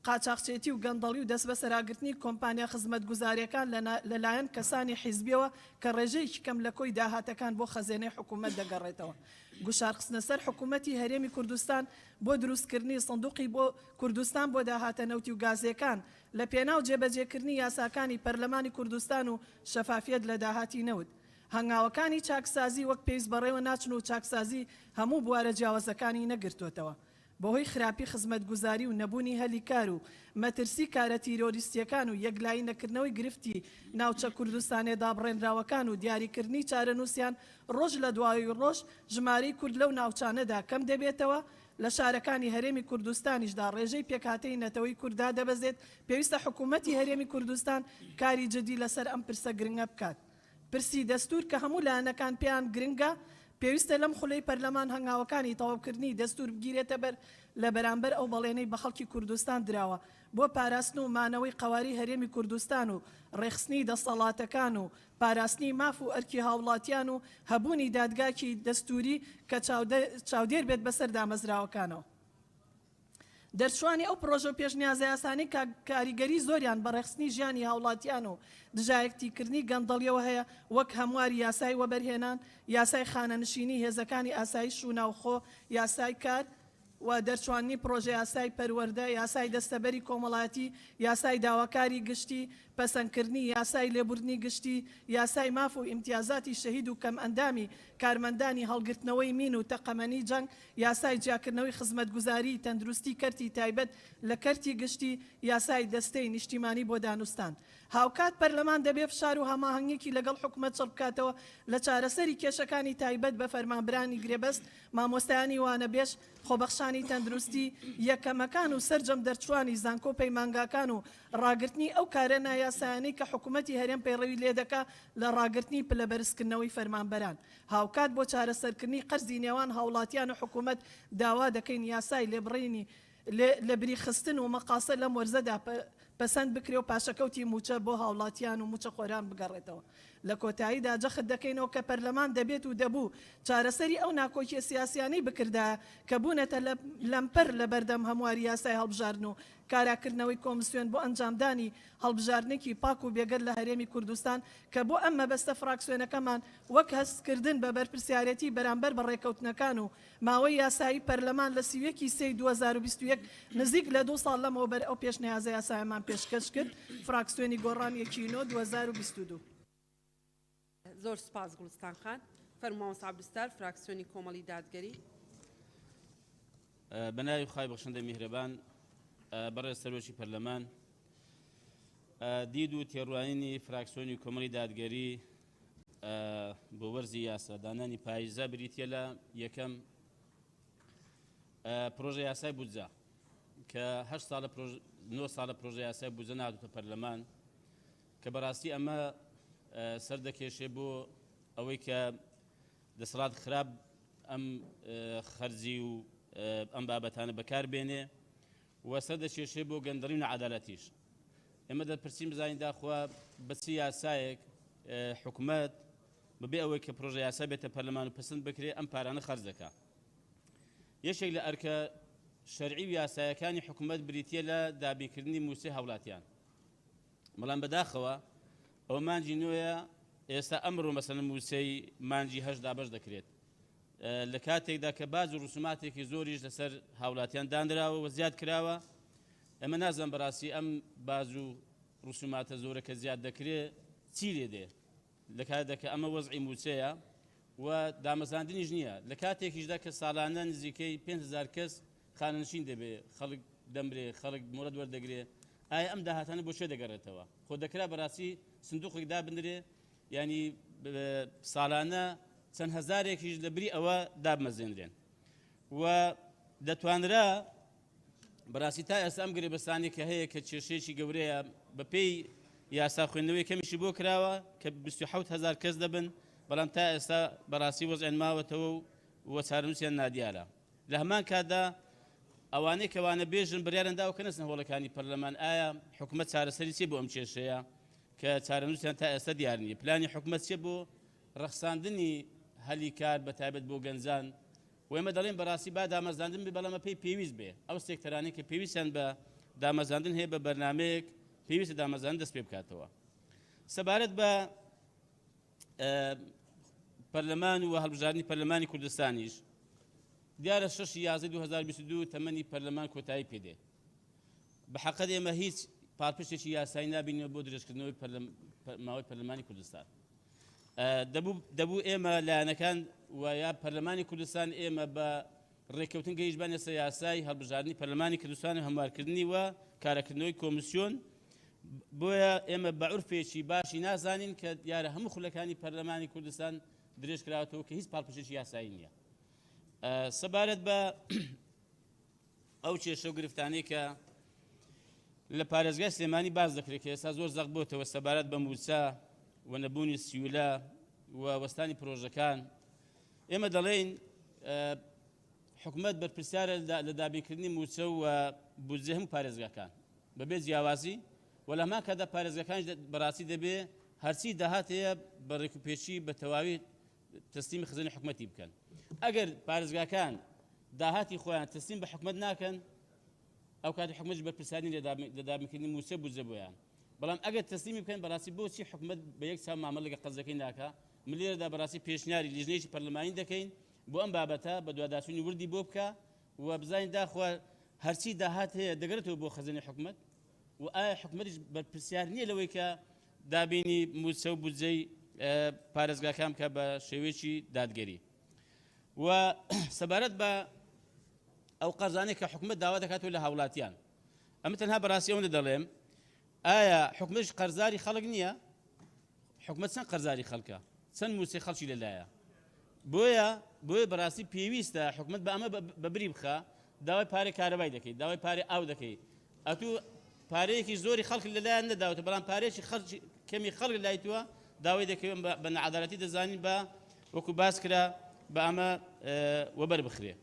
S4: قاچاخچێتی و گەندەڵی و دەستبەسەراگرتنی کۆمپانیا خزمەتگوزارییەکان لە لایەن کەسانی حیزبیەوە کە ڕێژەیەکی کەم لە کۆی داهاتەکان بۆ خەزێنەی حکوومەت دەگەڕێتەوە. گوشارخستنە سەر حکوومەتی هەرێمی کوردستان بۆ دروستکردنی سندوقی بۆ کوردستان بۆ داهاتە نەوتی و گازییەکان لە پێناو جێبەجێکردنی یاساکانی پەرلەمانی کوردستان و شەفافیەت لە داهاتی نەوت. هەنگاوەکانی چاکسازی وەک پێویست بەڕێوە ناچن و چاکسازی هەموو بوارە جیاوازەکانی نەگرتۆتەوە. بەهۆی خراپی خزمەتگوزاری و نەبوونی هەلی کار و مەترسی کارە تیرۆریستییەکان و یەکلایی نەکردنەوەی گرفتی ناوچە کوردستانیە دابڕێنراوەکان و دیاریکردنی چارەنووسیان ڕۆژ لە دوای ڕۆژ ژمارەی کورد لەو ناوچانەدا کەم دەبێتەوە لە شارەکانی هەرێمی کوردستانیشدا ڕێژەی پێکهاتەی نەتەوەی کورد دادەبەزێت پێویستە حکوومەتی هەرێمی کوردستان کاری جدی لەسەر ئەم پرسە گرنگە بکات. پرسی دەستوور کە هەموو لایەنەکان پێیان گرنگە، پێویستە لەم خولەی پەرلەمان هەنگاوەکانی تەواوکردنی دەستوور بگیرێتە بەر لە بەرامبەر ئەو بەڵێنەی بە خەڵکی کوردستان دراوە بۆ پاراستن و مانەوەی قەوارەی هەرێمی کوردستان و ڕێکخستنی دەسەڵاتەکان و پاراستنی ماف و ئەرکی هاوڵاتیان و هەبوونی دادگاکی دەستووری کە چاودێر بێت بەسەر دامەزراوەکانەوە. دەرچووانی ئەو پڕۆژە و پێشنیازەیاسانەی کە کاریگەری زۆریان بە ڕێکخستنی ژیانی هاوڵاتیان و دژایەکتیکردنی گەندەڵیەوە هەیە وەک هەمواری یاسای وەبەرهێنان، یاسای خانەنشینی هێزەکانی ئاسایش و ناوخۆ، یاسای کار، و دەرچواندنی پڕۆژەیاسای پەروەردە، یاسای دەستەبەری کۆمەڵایەتی، یاسای داواکاری گشتی، پەسەندکردنی یاسای لێبوردنی گشتی، یاسای ماف و ئیمتیازاتی شەهید و کەمئەندامی کارمەندانی هەڵگرتنەوەی مین و تەقەمەنی جەنگ، یاسای جیاکردنەوەی خزمەتگوزاریی تەندروستی کەرتی تایبەت لە کەرتی گشتی، یاسای دەستەی نیشتیمانی بۆ دانوستان. هاوکات پەرلەمان دەبێ فشار و هەماهەنگیی لەگەڵ حکومەت چڕ بکاتەوە لە چارەسەری کێشەکانی تایبەت بە فەرمانبرانی گرێبەست، مامۆستایانی وانەبێژ، خۆبەخشانی تەندروستی، یەکەمەکان و سەرجەم دەرچووانی زانکۆ و پەیمانگاکان و ڕاگرتنی ئەو کارە نایاساییانەی. یاسایانەی کە حکومەتی هەرێم پەیڕەوی لێدەکا لە ڕاگرتنی پلەبەرزکردنەوەی فەرمانبەران. هاوکات بۆ چارەسەرکردنی قەرزی نێوان هاوڵاتیان و حکومەت داوا دەکەین یاسای لێبڕینی لەبری خستن و مەقاسە لەم وەرزەدا پەسەند بکرێ و پاشەکەوتی مووچە بۆ هاوڵاتیان و مووچەخۆران بگەڕێتەوە. لە کۆتاییدا جەخت دەکەینەوە کە پەرلەمان دەبێت و دەبوو چارەسەری ئەو ناکۆکیە سیاسیانەی بکردایە کە بوونەتە لەمپەر لەبەردەم هەمواری یاسای هەڵبژاردن و کاراکردنەوەی کۆمسیۆن بۆ ئەنجامدانی هەڵبژاردنێکی پاک و بێگەرد لە هەرێمی کوردستان کە بۆ ئەم مەبەستە فراکسیۆنەکەمان وەک هەستکردن بە بەرپرسیارێتی بەرامبەر بە ڕێککەوتنەکان و ماوەی یاسایی پەرلەمان لە 31 ی سێی 2021 نزیک لە دوو ساڵ لەمەوبەر ئەو پێشنیازە یاسایەمان پێشکەش کرد فراکسیۆنی گۆڕان یەکی نۆ 2022.
S1: زۆر سوپاس گوڵستان خان. فەرموو مامۆستا عەبدولستار فراکسیۆنی کۆمەڵی دادگەری.
S5: بە ناوی خوای بەخشندە میهرەبان بەڕێز سەرۆکی پەرلەمان دید و تێڕوانینی فراکسیۆنی کۆمەڵی دادگەری بۆ وەرزی یاسا دانانی پاییزە بریتە لە یەکەم پرۆژە یاسای بودجە کە هە ساڵە نۆ ساڵە پرۆژە یاسای بودجە ناتوتە پەرلەمان کە بەڕاستی ئەمە سەردەکێشێ بۆ ئەوەی کە دەسەڵات خراپ ئەم خەرجی و ئەم بابەتانە بەکار بێنێ و سەردەکێشێ بۆ گەندەڵی و نەعادالەتیش. ئێمە دەپرسین بزانین داخوا بە چ یاسایەک حکومەت بەبێ ئەوەی کە پرۆژە یاسا بێتە پەرلەمان و پەسند بکرێ ئەم پارانە خەرج دەکا. یەکێک لە ئەرکە شەرعی و یاسایەکانی حکومەت بریتییە لە دابینکردنی مووچەی هاوڵاتیان. بەڵام بەداخەوە ئەوە مانگی نۆیە ئێستا ئەمڕۆ مەسەلەن مووچەی مانگی هەشت دابەش دەکرێت لە کاتێکدا کە باج و ڕسوماتێکی زۆریش لەسەر هاوڵاتیان دانراوە و زیاد کراوە ئێمە نازان بەڕاستی ئەم باج و ڕسوماتە زۆرە کە زیاد دەکرێت چی لێ دێ لە کاتێکدا کە ئەمە وەزعی مووچەیە و دامەزراندنیش نییە لە کاتێکیشدا کە ساڵانە نزیکەی 5000 کەس خانەنشین دەبێ خەڵک دەمرێ خەڵک مۆڵەت وەردەگرێ ئایا ئەم داهاتانە بۆ کوێ دەگەڕێتەوە؟ خۆ دەکرا بەڕاستی سندوقێک دابنرێ یانی ساڵانە چەند هەزارێکیش لە بری ئەوە دابمەزێنرێن و دەتوانرا بەڕاستی تا ئێستا ئەم گرێبەستانی کە هەیە کە کێشەیەکی گەورەیە بەپێی یاسا خوێندنەوەی کەمیشی بۆ کراوە کە 27 هزار کەس دەبن بەڵام تا ئێستا بەڕاستی وەزعیان ماوەتەوە و چارەنووسیان نادیارە لە هەمان کاتدا ئەوانەی کە وانەبێژن بڕیاریان داوە کە نەچنە هۆڵەکانی پەرلەمان، ئایا حکومەت چارەسەری چیە بۆ ئەم کێشەیە کە چارەنووسیان تا ئێستا دیار نییە؟ پلانی حکومەت چیە بۆ ڕەخساندنی هەلی کار بە تایبەت بۆ گەنجان؟ و ئێمە دەڵێین بەڕاستی با دامەزراندن بێ بەڵام بەپێی پێویست بێ، ئەو سێکتەرانەی کە پێویستیان بە دامەزراندن هەیە بە بەرنامەیەک پێویستە دامەزراندن دەست پێ بکاتەوە. سەبارەت بە پەرلەمان و هەڵبژاردنی پەرلەمانی کوردستانیش دیارە 6 11 2022 تەمەنی پەرلەمان کۆتایی پێدێ بە حەقەت ئێمە هیچ پاڵپشتێکی یاسایی نابینەوە بۆ درێژکردنەوەی ماوەی پەرلەمانی کوردستان دەبوو ئێمە لایەنەکان و یا پەرلەمانی کوردستان ئێمە بە ڕێککەوتن گەیشتبانە سەر یاسای هەڵبژاردنی پەرلەمانی کوردستان و هەموارکردنی و کارەکردنەوەی کۆمیسیۆن بۆیە ئێمە بە عورفێکی باشی نازانین کە دیارە هەموو خولەکانی پەرلەمانی کوردستان درێژ کراوەتەوە کە هیچ پاڵپشتێکی یاسایی نییە سەبارەت بە ئەو کێشە و گرفتانەی کە لە پارێزگای سلێمانی باس دەکرێت کە ئێستا زۆر زەق بۆتەوە سەبارەت بە مووچە و نەبوونی سیولە و وەستانی پرۆژەکان ئێمە دەڵێین حکومەت بەرپرسیارە لە دابینکردنی مووچە و بودجەی هەموو پارێزگاکان بەبێ جیاوازی و لە هەمان کاتدا پارێزگاکانیش بەڕاستی دەبێ هەرچی داهات هەیە بە ڕێکوپێکی بە تەواوی تەسلیمی خزێنی حکومەتی بکەن. ئەگەر پارێزگاکان داهاتی خۆیان تەسلیم بە حکومەت ناکەن ئەو کاتی حکومەتیش بەرپرسیار نییە لە دابینکردنی مووچە بودجە بۆیان. بەڵام ئەگەر تەسلیمی بکەن بەڕاستی بۆچی حکومەت بە یەک چاو مامەڵە لەگەڵ قەرزەکەی ناکا؟ من لێرەدا بەڕاستی پێشنیاری لیژنەیەکی پەرلەمانی دەکەین بۆ ئەم بابەتە بەدواداچوونی وردی بۆ بکا و بزانین داخوا هەرچی داهات هەیە دەگەرێتەوە بۆ خەزێنەی حکومەت و ئایا حکومەتیش بەرپرسیار نییە لەوەی کە دابینی مووچە و بودجەی پارێزگاکان بکە بە شێوەیەکی دادگەری و سەبارەت بە ئەو قەرزانەی کە حکومەت داوا دەکاتەوە لە هاوڵاتیان ئەمە تەنها بەڕاستی ئەوەندە دەڵێم ئایا حکومەتیش قەرزاری خەڵک نییە؟ حکومەت چەند قەرزاری خەڵکە؟ چەند مووچەی خەڵکی لەلایە؟ بۆیە بۆیە بەڕاستی پێویستە حکومەت بە ئەمە بە بری بخا داوای پارەی کارەبای دەکەی داوای پارەی ئاو دەکەی ئەتوو پارەیەکی زۆری خەڵک لەلایەن نەداوتە بەڵام پارەیەکی خەرج کەمی خەڵک لای تووە داوای دەکەوێن بە نەعادالەتی دەزانین بە وەکو باس کرا بە ئەمە وەبەر بخرێ.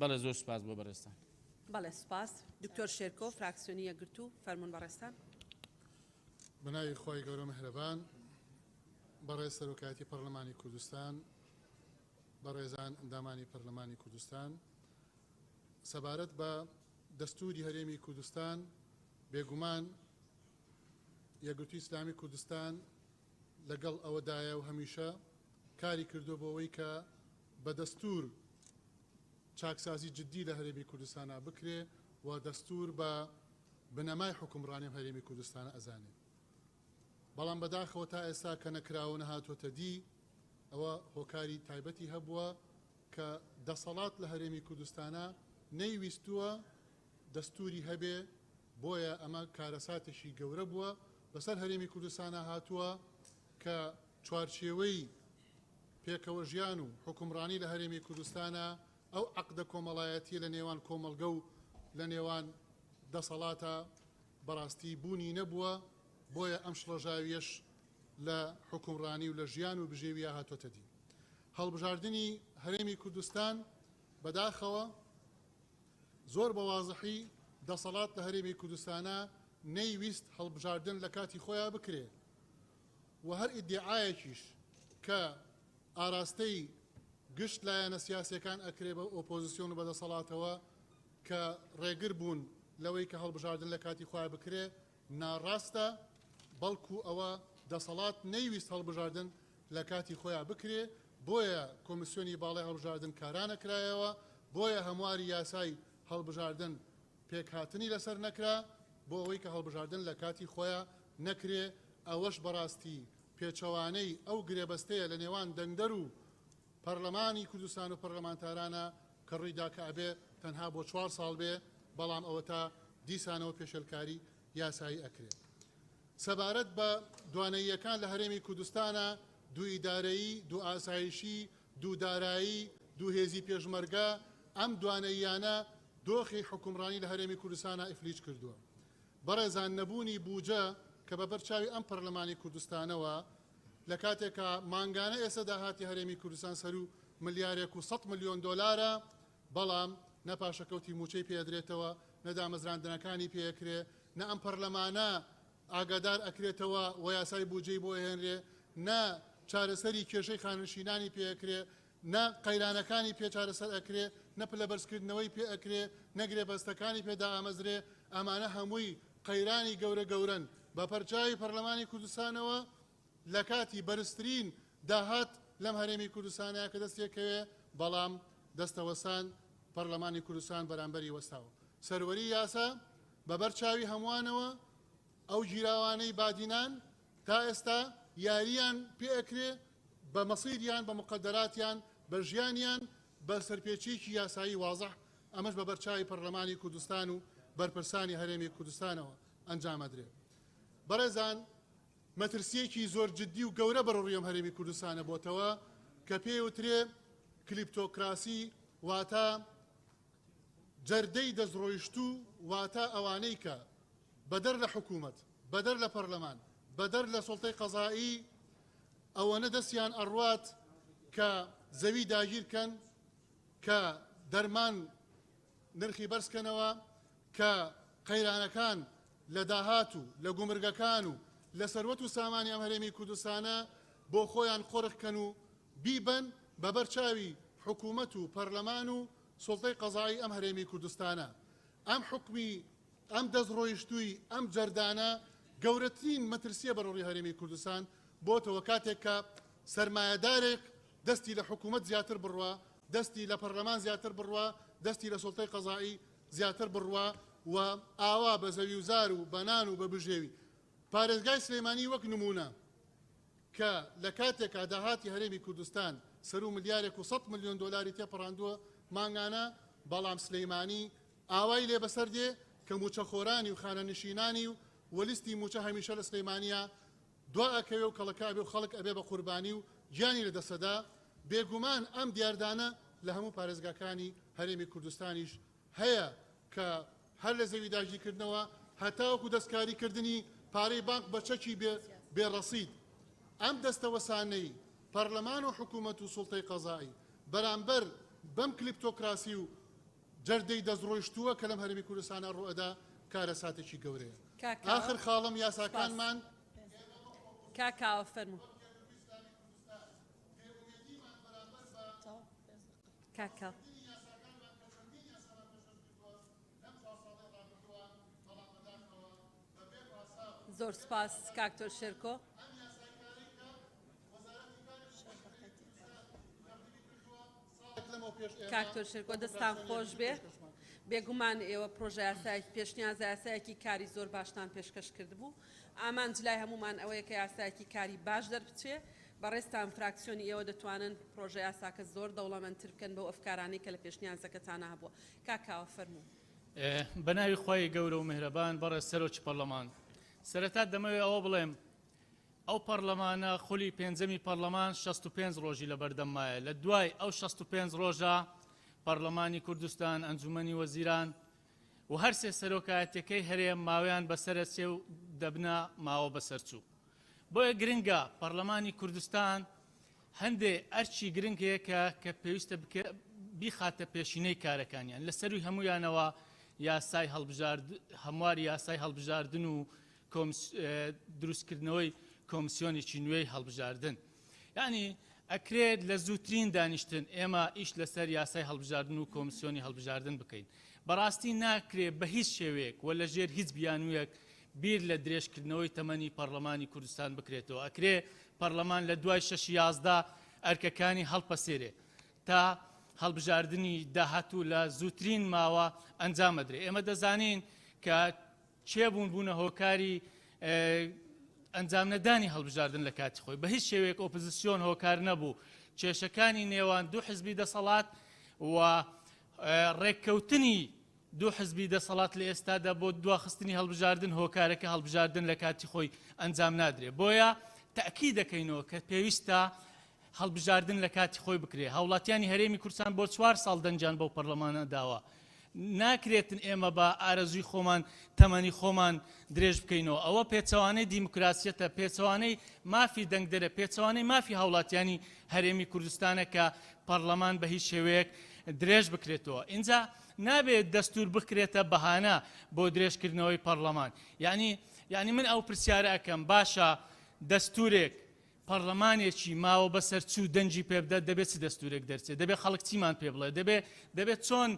S5: بەڵێ زۆر سوپاس بۆ بەڕێزتان.
S1: بەڵێ سوپاس. دکتۆر شێرکۆ، فراکسیۆنی یەکگرتوو، فەرموون بەڕێزتان.
S6: بەناوی خوای گەورە میهرەبان. بەڕێز سەرۆکایەتی پەڕلەمانی کوردستان، بەڕێزان ئەندامانی پەرلەمانی کوردستان، سەبارەت بە دەستوری هەرێمی کوردستان بێگومان یەکگرتووی ئیسلامی کوردستان لەگەڵ ئەوەدایە و هەمیشە کاری کردووە بۆ ئەوەی کە بە دەستور چاکسازی جدی لە هەرێمی کوردستانا بکرێ و دەستور بە بنەمای حوکمڕانی هەرێمی کوردستانە ئەزانێ. بەڵام بەداخەوە تا ئێستا کە نەکراوە و نەهاتووەتە دی، ئەوە هۆکاری تایبەتی هەبووە کە دەسەڵات لە هەرێمی کوردستانا نەیویستووە دەستوری هەبێ، بۆیە ئەمە کارەساتێکی گەورە بووە بەسەر هەرێمی کوردستانا هاتووە کە چوارچێوەی پێکەوەژیان و حوکمڕانی لە هەرێمی کوردستانا ئەو عەقدە کۆمەڵایەتیە لە نێوان کۆمەڵگە و لە نێوان دەسەڵاتا بەڕاستی بوونی نەبووە، بۆیە ئەم شڵەژاویەش لە حوکمڕانی و لە ژیان و بژێویا هاتۆتە دی. هەڵبژاردنی هەرێمی کوردستان بەداخەوە زۆر بە وازحی دەسەڵات لە هەرێمی کوردستانا نەیویست هەڵبژاردن لە کاتی خۆیا بکرێ و هەر ئیدیعایەکیش کە ئاراستەی گشت لایەنە سیاسیەکان ئەکرێ بە ئۆپۆزسیۆن و بە دەسەڵاتەوە کە ڕێگر بوون لەوەی کە هەڵبژاردن لە کاتی خۆیا بکرێ ناڕاستە، بەڵکو ئەوە دەسەڵات نەیویست هەڵبژاردن لە کاتی خۆیا بکرێ، بۆیە کۆمیسیۆنی باڵای هەڵبژاردن کارانەکرایەوە، بۆیە هەمواری یاسای هەڵبژاردن پێکهاتنی لەسەر نەکرا، بۆ ئەوەی کە هەڵبژاردن لە کاتی خۆیا نەکرێ، ئەوەش بەڕاستی پێچەوانەی ئەو گرێبەستەیە لە نێوان دەنگدەر و پەرلەمانی کوردستان و پەرلەمانتارانە کە ڕوویدا کە ئەبێ تەنها بۆ چوار ساڵ بێ، بەڵام ئەوەتا دیسانەوە پێشێلکاری یاسایی ئەکرێ. سەبارەت بە دوانەییەکان لە هەرێمی کوردستانا، دوو ئیدارەیی، دوو ئاسایشی، دوو دارایی، دوو هێزی پێشمەرگە، ئەم دوانەییانە دۆخی حوکمڕانی لە هەرێمی کوردستانا ئیفلیج کردووە. بەڕێزان نەبوونی بوجە کە بە بەر چاوی ئەم پەرلەمانی کوردستانەوە لە کاتێکا مانگانە ئێستا داهاتی هەرێمی کوردستان سەروو ملیارێک و سەد ملیۆن دۆلارە، بەڵام نە پاشەکەوتی مووچەی پێ ئەدرێتەوە، نە دامەزراندنەکانی پێ ئەکرێ، نە ئەم پەرلەمانە ئاگادار ئەکرێتەوە و یاسای بودجەی بۆ ئەهێنرێ، نە چارەسەری کێشەی خانەنشینانی پێ ئەکرێ، نە قەیرانەکانی پێ چارەسەر ئەکرێ، نە پلەبەرزکردنەوەی پێ ئەکرێ، نە گرێبەستەکانی پێ دائەمەزرێ، ئەمانە هەمووی قەیرانی گەورە گەورەن بە پەرچاوی پەرلەمانی کوردستانەوە لە کاتی بەرزترین داهات لەم هەرێمی کوردستانەیە کە دەست تێکەوێ، بەڵام دەستەوەستان پەرلەمانی کوردستان بەرامبەری وەستاوە. سەروەری یاسا بە بەر چاوی هەمووانەوە ئەو گیراوانەی بادینان تا ئێستا یارییان پێ ئەکرێ بە مەسیریان، بە موقەدەراتیان، بە ژیانیان، بە سەرپێچییەکی یاسایی وازح، ئەمەش بە بەرچاوی پەرلەمانی کوردستان و بەرپرسانی هەرێمی کوردستانەوە ئەنجام ئەدرێ. بەڕێزان مەترسییەکی زۆر جدی و گەورە بەرەوڕووی ئەم هەرێمی کوردستانە بۆتەوە کە پێی وترێ کلیپتۆکراسی واتە جەردەی دەستڕۆیشتوو واتە ئەوانەی کە بەدەر لە حکوومەت، بەدەر لە پەرلەمان، بەدەر لە سوڵتەی قەزایی ئەوەنە دەستیان ئەڕوات کە زەوی داگیر کەن، کە دەرمان نرخی بەرز کەنەوە، کە قەیرانەکان لە داهات و لە گومرگەکان و لە سەروەت و سامانی ئەم هەرێمی کوردستانە بۆ خۆیان قۆرخ کەن و بیبەن بە بەر چاوی حکوومەت و پەرلەمان و سوڵتەی قەزایی ئەم هەرێمی کوردستانە. ئەم حوکمی ئەم دەستڕۆیشتووی ئەم جەردانە گەورەترین مەترسیە بەرەوڕووی هەرێمی کوردستان بۆتەوە کاتێک کە سەرمایەدارێک دەستی لە حکوومەت زیاتر بڕوا، دەستی لە پەرلەمان زیاتر بڕوا، دەستی لە سوڵتەی قەزایی زیاتر بڕوا و ئاوا بە زەویوزار و بە نان و بە بژێوی پارێزگای سلێمانی وەک نموونە کە لە کاتێکا داهاتی هەرێمی کوردستان سەروو ملیارێک و سەد ملیۆن دۆلاری تێپەڕاندووە مانگانە، بەڵام سلیمانی ئاوای لێ بەسەر دێ کە مووچەخۆرانی و خانەنشینانی و لیستی مووچە هەمیشە لە سلیمانیا. دوا ئەکەوێ و کەڵەکە ئەبێ و خەڵک ئەبێ بە قوربانی و گیانی لە دەسەدا، بێگومان ئەم دیاردانە لە هەموو پارێزگاکانی هەرێمی کوردستانیش هەیە کە هەر لە زەوی داگیرکردنەوە هەتاوەکو دەستکاری کردنی پارەی بانق بە چەکی بێ بێ ڕەسید. ئەم دەستەوەسانەی پەرلەمان و حکومەت و سوڵتەی قەزائی بەرامبەر بەم کلیپتۆکراسی و جەردەی دەستڕۆیشتووە کە لەم هەرێمی کوردستانە ڕوئەدا کارەساتێکی گەورەیە.
S1: کاک کاوە
S6: ئاخر خاڵم
S1: سوپاس.
S6: یاساکانمان.
S1: کاک کاوە فەرموو. کاک کاوە. زۆر سوپاس کاک تۆر شێرکۆ. کاک تۆر شێرکۆ دەستان خۆش بێ. بێگومان ئێوە پرۆژە یاسایەکی پێشنیازە یاسایەکی کاری زۆر باشتان پێشکەش کردبوو. ئامانج لای هەموومان ئەوەیە کە یاسایەکی کاری باش دەربچێ. بەڕێزتان فراکسیۆنی ئێوە دەتوانن پرۆژە یاساکە زۆر دەوڵەمەندتر بکەن بەو ئەفکارانەی کە لە پێشنیازەکەتانا هەبووە. کاک کاوە فەرموو.
S7: بەناوی خوای گەورە و میهرەبان. بەڕێز سەرۆکی پەڕلەمان، سەرەتا دەمەوێ ئەوە بڵێم ئەو پەڕلەمانە خولی پێنجەمی پەڕلەمان 65 ڕۆژی لەبەردەم مایە. لە دوای ئەو 65 ڕۆژە پەڕلەمانی کوردستان، ئەنجومەنی وەزیران و هەرسێ سەرۆکایەتیەکەی هەرێم ماوەیان بەسەرەچێ و دەبنە ماوە بەسەرچوو. بۆیە گرنگە پەڕلەمانی کوردستان هەندێ ئەرکی گرنگ هەیە کە کە پێویستە بیخاتە پێشینەی کارەکانیان، لە سەروی هەمویانەوە یاسای هەڵبژارد هەمواری یاسای هەڵبژاردن و دروستکردنەوەی کۆمسیۆنێکی نوێی هەڵبژاردن. یعنی ئەکرێت لە زووترین دانیشتن ئێمە ئیش لەسەر یاسای هەڵبژاردن و کۆمسیۆنی هەڵبژاردن بکەین. بەڕاستی ناکرێت بە هیچ شێوەیەک و لەژێر هیچ بیانوویەک بیر لە درێژکردنەوەی تەمەنی پەڕلەمانی کوردستان بکرێتەوە. ئەکرێ پەڕلەمان لە دوای شەشی 11 ئەرکەکانی هەڵپەسێرێ تا هەڵبژاردنی داهاتوو لە زووترین ماوە ئەنجام ئەدرێ. ئێمە دەزانین کە کێ بوون بوونە هۆکاری ئەنجام نەدانی هەڵبژاردن لە کاتی خۆی. بە هیچ شێوەیەک ئۆپزسیۆن هۆکار نەبوو. کێشەکانی نێوان دوو حزبی دەسەڵات و ڕێککەوتنی دوو حزبی دەسەڵات لە ئێستادا بۆ دواخستنی هەڵبژاردن هۆکارەکە هەڵبژاردن لە کاتی خۆی ئەنجام نادرێت. بۆیە تەئکید دەکەینەوە کە پێویستە هەڵبژاردن لە کاتی خۆی بکرێت. هاوڵاتیانی هەرێمی کوردستان بۆ چوار ساڵ دەنگیان بەو پەرلەمانە داوە. ناکرێتن ئێمە بە ئارەزووی خۆمان تەمەنی خۆمان درێژ بکەینەوە. ئەوە پێچەوانەی دیموکراسیەتە، پێچەوانەی مافی دەنگدەرە، پێچەوانەی مافی هاوڵاتیانی هەرێمی کوردستانە کە پەرلەمان بە هیچ شێوەیەک درێژ بکرێتەوە. ئینجا نابێت دەستور بکرێتە بەهانە بۆ درێژکردنەوەی پەرلەمان. یعنی یعنی من ئەو پرسیارە ئەکەم، باشە دەستورێک پەرلەمانێکی ماوە بەسەر چوو دەنگی پێ بدات دەبێت چ دەستورێک دەرچێت؟ دەبێت خەڵک چیمان پێ بڵێ؟ دەبێت دەبێت چۆن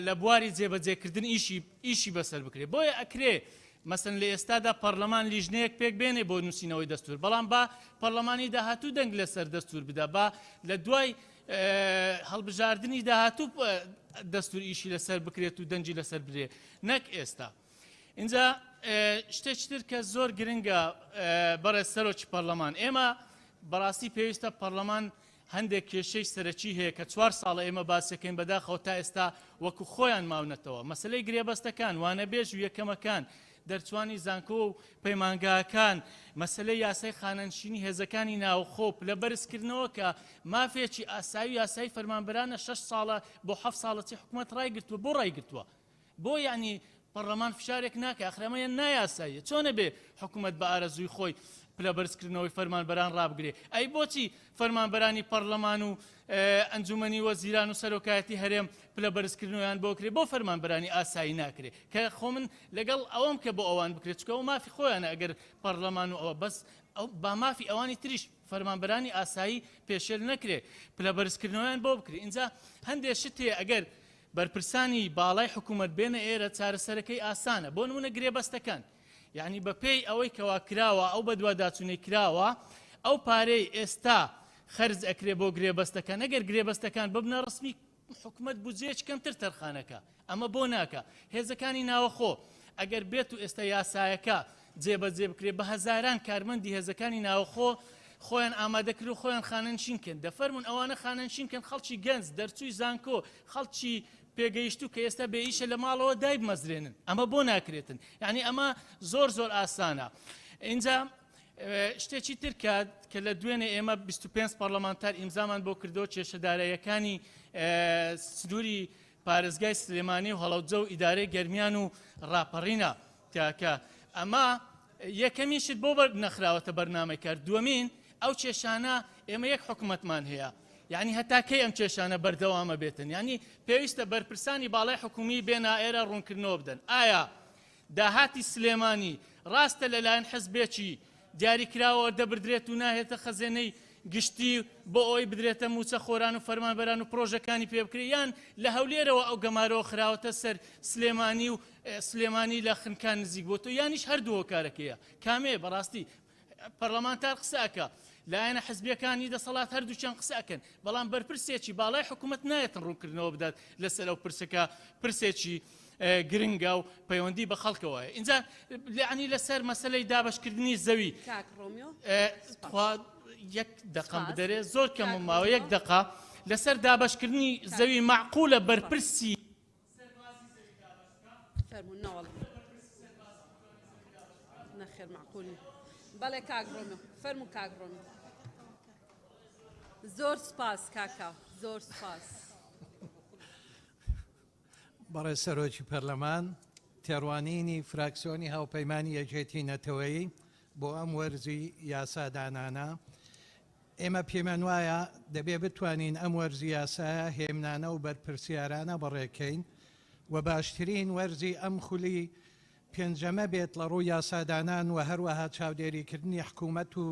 S7: لە بواری جێبەجێکردن ئیشی ئیشی بەسەر بکرێت؟ بۆیە ئەکرێ مەسەن لە ئێستادا پەرلەمان لیژنەیەک پێک بێنێ بۆ نووسینەوەی دەستور، بەڵام با پەرلەمانی داهاتوو دەنگ لەسەر دەستور بدا، با لە دوای هەڵبژاردنی داهاتوو دەستور ئیشی لەسەر بکرێت و دەنگی لەسەر برێ، نەک ئێستا. اینجا شتێکی تر کە زۆر گرنگە بەڕێز سەرۆکی پەرلەمان، ئێمە بەڕاستی پێویستە پەرلەمان هەندێک کێشەی سەرەکی هەیە کە چوار ساڵە ئێمە باسەکەین، بەداخەوە تا ئێستا وەکو خۆیان ماونەتەوە. مەسلەی گرێبەستەکان، وانەبێژ و یەکەمەکان، دەرچوانی زانکۆ و پەیمانگاکان، مەسلەی یاسای خانەنشینی هێزەکانی ناوخۆ، پلە بەرزکردنەوە کە مافێکی ئاسایی یاسایی فەرمانبەرانە 6 ساڵە بۆ 7 ساڵە چی حکوومەت ڕایگرتووە. بۆ ڕایگرتووە؟ بۆ یعنی پەرلەمان فشارێک ناکە؟ ئەخرەمەیە نایاساییە. چۆنە بێ حکوومەت بە ئارەزووی خۆی پلە بەرزکردنەوەی فەرمانبەران ڕابگرێ؟ ئەی بۆچی فەرمانبەرانی پەرلەمان و ئەنجومەنی وەزیران و سەرۆکایەتی هەرێم پلە بەرزکردنەوەیان بۆ کرێ، بۆ فەرمانبەرانی ئاسایی ناکرێ؟ کە خۆ من لەگەڵ ئەوەم کە بۆ ئەوان بکرێت، چکە ئەو مافی خۆیانە ئەگەر پەرلەمان و ئەوە، بەس ئەو با مافی ئەوانی تریش فەرمانبەرانی ئاسایی پێشێل نەکرێ، پلە بەرزکردنەوەیان بۆ بکرێ. اینجا هەندێک شت هەیە ئەگەر بەرپرسانی باڵای حکوومەت بێنە ئێرە چارەسەرەکەی ئاسانە. بۆ نمونە گرێبەستەکان، یعنی بەپێی ئەوەی کەوا کراوە، ئەو بەدواداچوونەی کراوە، ئەو پارەی ئێستا خەرج ئەکرێ بۆ گرێبەستەکان، ئەگەر گرێبەستەکان ببنە ڕسمی حکومەت بودجەیەکی کەمتر تەرخانەکە. ئەمە بۆ ناکە؟ هێزەکانی ناوەخۆ ئەگەر بێت و ئێستا یاسایەکە جێبەجێ بکرێ، بە هەزاران کارمەندی هێزەکانی ناوەخۆ خۆیان ئامادەکرد و خۆیان خانەنشین کەن. دەفەرمونون ئەوانە خانەنشین کەن، خەڵکی گەنج، دەرچووی زانکۆ، خەڵکی پێگەیشتوو کە ئێستا بێ ئیشە لە ماڵەوە دایبمەزرێنن. ئەمە بۆ ناکرێتن؟ یعنی ئەمە زۆر زۆر ئاسانە. اینجا شتێکی تر کە کە لە دوێنێ ئێمە 25 پەرلەمانتار ئیمزامان بۆ کردەوە، کێشە داراییەکانی سنووری پارێزگای سلێمانی و هەڵەبجە و ئیدارەی گەرمیان و ڕاپەڕینە کە ئەمە یەکەمین شت بۆ نەخراوەتە بەرنامەی کار. دووەمین ئەو کێشانە، ئێمە یەک حکوومەتمان هەیە، یعنی هەتا کەی ئەم کێشانە بەردەوامە بێتن؟ یعنی پێویستە بەرپرسانی باڵای حکومی بێنە ئێرە ڕوونکردنەوە بدەن. ئایا داهاتی سلێمانی ڕاستە لەلایەن حزبێکی دیاریکراوە دەبردرێت و ناهێتە خەزێنەی گشتی بۆ ئەوەی بدرێتە موچە خۆران و فەرمانبەران و پرۆژەکانی پێ بکرێت، یان لە هەولێرەوە ئەو گەمارەوە خراوەتە سەر سلێمانی و سلێمانی لە خنکان نزیک بۆ تۆ، یانیش هەردوو هۆکارەکەیە؟ کامەیە؟ بەڕاستی پەرلەمانتار قسە ئەکا، لایەنە حزبیەکانی دەسەڵات هەردووکیان قسە ئەکەن، بەڵام بەرپرسێکی باڵای حکوومەت نایەتن ڕوونکردنەوە بدات لەسەر ئەو پرسەکە. پرسێکی گرنگە و پەیوەندی بە خەڵکەوە. اینجا لەعنی لەسەر مەسلەی دابشکردنی زەوی،
S1: کاک ڕۆمیۆ،
S7: تخوا یەک دقم بدەرێ، زۆر کەم ماوە، یەک دقە. لەسەر دابشکردنی زەوی معقولە بەرپرسی
S1: فەرموون؟ نەوەڵ نەخێر، معقول. بەڵێ کاک ڕۆمیۆ، فەرموو کاک ڕۆمیۆ. زۆر سپاس کاکا، زۆر سپاس.
S8: بەڕێز سەرۆکی پەرلەمان، تێڕوانینی فراکسیۆنی هاوپەیمانی یەکێتی نەتەوەیی بۆ ئەم وەرزی یاسادانانە، ئێمە پێمان وایە دەبێ بتوانین ئەم وەرزی یاسایە هێمنانە و بەرپرسیارانە بەڕێکەین و باشترین وەرزی ئەم خولی پێنجەمە بێت لە ڕووی یاسادانان و هەروەها چاودێریکردنی حکوومەت و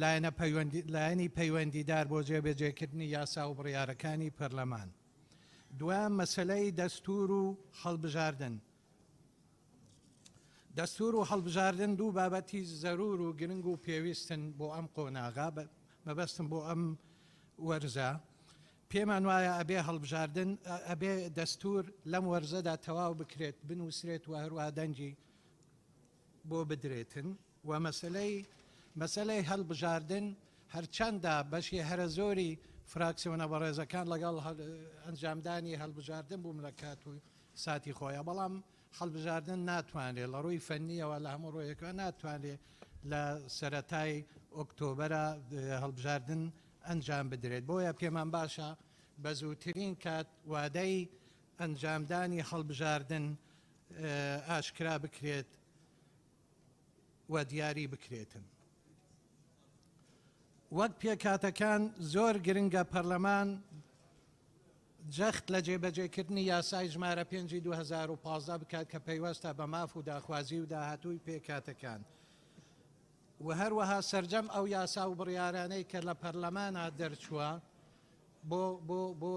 S8: لایەنە لایەنی پەیوەندیدار بۆ جێبەجێکردنی یاسا و بڕیارەکانی پەرلەمان. دوام مەسەلەی دەستور و هەڵبژاردن. دەستور و هەڵبژاردن دوو بابەتی زەرور و گرنگ و پێویستن بۆ ئەم قۆناغا، مەبەستم بۆ ئەم وەرزە. پێمان وایە ئەبێ هەڵبژاردن، ئەبێ دەستور لەم وەرزەدا تەواو بکرێت، بنووسرێت و هەروەها دەنگی بۆ بدرێتن. و مەسەلەی هەڵبژاردن، هەرچەندە بەشی هەرە زۆری فراکسیۆنە بەڕێزەکان لەگەڵ ئەنجامدانی هەڵبژاردن بووم لە کات و ساتی خۆیان، بەڵام هەڵبژاردن ناتوانرێت لە ڕووی فەنیەوە، لە هەموو ڕۆیەکە ناتوانرێت لە سەرەتای ئۆکتۆبەرە هەڵبژاردن ئەنجام بدرێت. بۆیە پێمان باشە بە زووترین کات وادەی ئەنجامدانی هەڵبژاردن ئاشکرا بکرێت و دیاری بکرێتن. وەک پێکهاتەکان زۆر گرنگە پەرلەمان جەخت لە جێبەجێکردنی یاسای ژمارە 5 2015 بکات کە پەیوەستە بە ماف و داخوازی و داهاتووی پێکهاتەکان و هەروەها سەرجەم ئەو یاسا و بڕیارانەی کە لە پەرلەمانە دەرچووە بۆ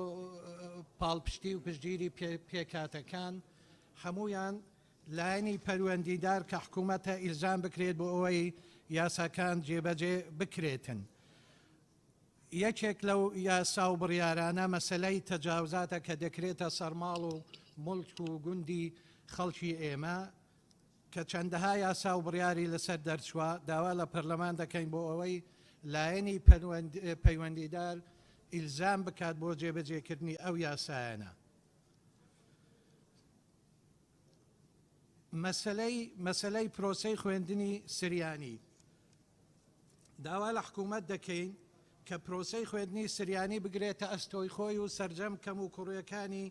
S8: پاڵپشتی و پشتگیری پێکهاتەکان، هەمویان لایەنی پەیوەندیدار کە حکوومەتە ئیلزام بکرێت بۆ ئەوەی یاساکان جێبەجێ بکرێتن. یەکێک لەو یاسا و بڕیارانە مەسلەی تەجاوزاتە کە دەکرێتە سەرماڵ و مڵک و گوندی خەڵکی ئێمە کە چەندەها یاسا و بڕیاری لەسەر دەرچووە. داوا لە پەرلەمان دەکەین بۆ ئەوەی لایەنی پەیوەندیدار ئیلزام بکات بۆ جێبەجێکردنی ئەو یاسایانە. مەسەلەی پرۆسەی خوێندنی سریانی، داوا لە حکوومەت دەکەین کە پرۆسەی خوێندنی سریانی بگرێتە ئەستۆی خۆی و سەرجەم کەم و کوڕیەکانی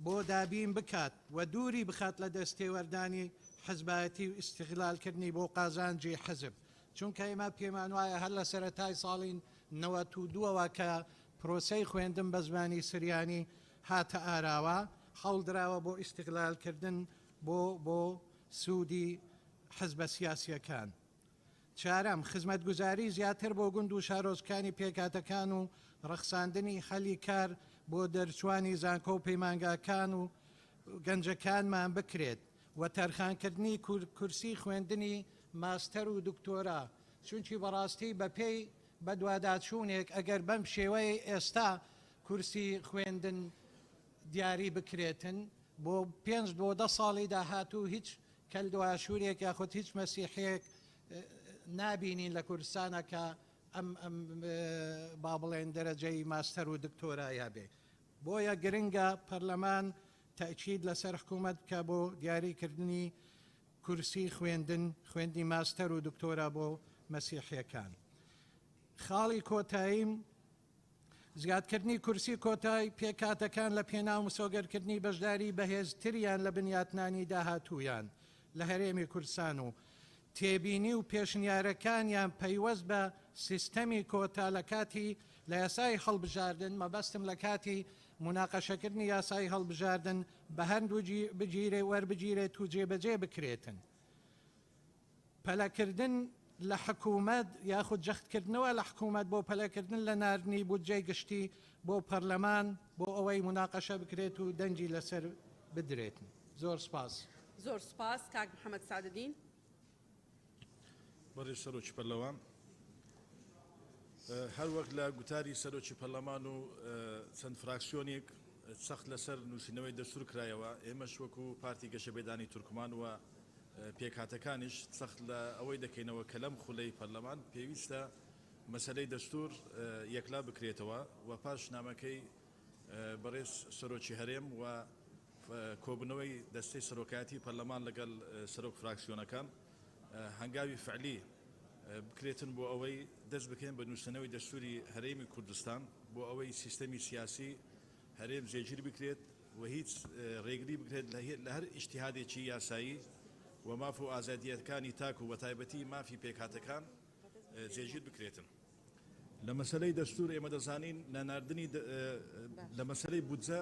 S8: بۆ دابین بکات و دووری بخات لە دەستێوەردانی حزبایەتی و ئیستغلالکردنی بۆ قازانجی حزب، چونکە ئێمە پێمان وایە هەر لە سەرەتای ساڵی 92ەوە کە پرۆسەی خوێندن بە زمانی سریانی هاتە ئاراوە، هەوڵدراوە بۆ ئیستغلالکردن بۆ سوودی حزبە سیاسیەکان. چوارەم، خزمەتگوزاری زیاتر بۆ گوند و شارۆچکانی پێکهاتەکان و ڕەخساندنی هەلی کار بۆ دەرچوانی زانکۆ و پەیمانگاکان و گەنجەکانمان بکرێت و تەرخانکردنی کورسی خوێندنی ماستەر و دکتۆرا، چونکی بەڕاستی بەپێی بەدواداچوونێک ئەگەر بەم شێوەیە ئێستا کورسی خوێندن دیاری بکرێتن، بۆ 5 بۆ 10 ساڵی داهاتوو هیچ کەلدواشوورێک یاخود هیچ مەسیحیەک نابینین لە کوردستانە کە ئەم با بڵێن دەرەجەی ماستەر و دکتۆرای هەبێ. بۆیە گرنگە پەرلەمان تەئکید لەسەر حکوومەت بکە بۆ دیاریکردنی کورسی خوێندنی ماستەر و دکتۆرا بۆ مەسیحیەکان. خاڵی کۆتاییم، زیادکردنی کورسی کۆتای پێکهاتەکان لە پێناو مسۆگەرکردنی بەشداری بەهێزتریان لە بنیاتنانی داهاتوویان لە هەرێمی کوردستان و تێبینی و پێشنیارەکانیان پەیوەست بە سیستەمی کۆتا لە کاتی لە یاسای هەڵبژاردن مەبەستم لە کاتی موناقەشەکردنی یاسای هەڵبژاردن بە هەند بگیرێ وەربگیرێت و جێبەجێ بکرێتن. پەلەکردن لە حکومەت یاخود جەختکردنەوە لە حکومەت بۆ پەلەکردن لە ناردنی بودجەی گشتی بۆ پەرلەمان بۆ ئەوەی موناقەشە بکرێت و دەنگی لەسەر بدرێت. زۆر سوپاس.
S1: زۆر سوپاس کاک محەمەد سەعدەدین.
S9: بەڕێز سەرۆکی پەرلەوان، هەر وەک لە گوتاری سەرۆکی پەرلەمان و چەند فراکسیۆنێک چەخت لەسەر نووسینەوەی دەستور کرایەوە، ئێمەش وەکو پارتی گەشەپێدانی تورکمان و پێکهاتەکانیش جەخت لە ئەوەی دەکەینەوە کە لەم خولەی پەرلەمان پێویستە مەسەلەی دەستور یەکلا بکرێتەوە و پاش نامەکەی بەڕێز سەرۆکی هەرێم و کۆبوونەوەی دەستەی سەرۆکایەتی پەرلەمان لەگەڵ سەرۆک فراکسیۆنەکان هەنگاوی فعلی بکرێتن بۆ ئەوەی دەست بکەین بە نووسنەوەی دەستوری هەرێمی کوردستان بۆ ئەوەی سیستەمی سیاسی هەرێم جێگیر بکرێت و هیچ ڕێگری بکرێت لە هەر ئیجتیهادێکی یاسایی و ماف و ئازادییەکانی تاک و بەتایبەتی مافی پێکهاتەکان جێگیر بکرێتن. لە مەسەلەی دەستوور ئێمە دەزانین نەناردنی لە مەسەلەی بودجە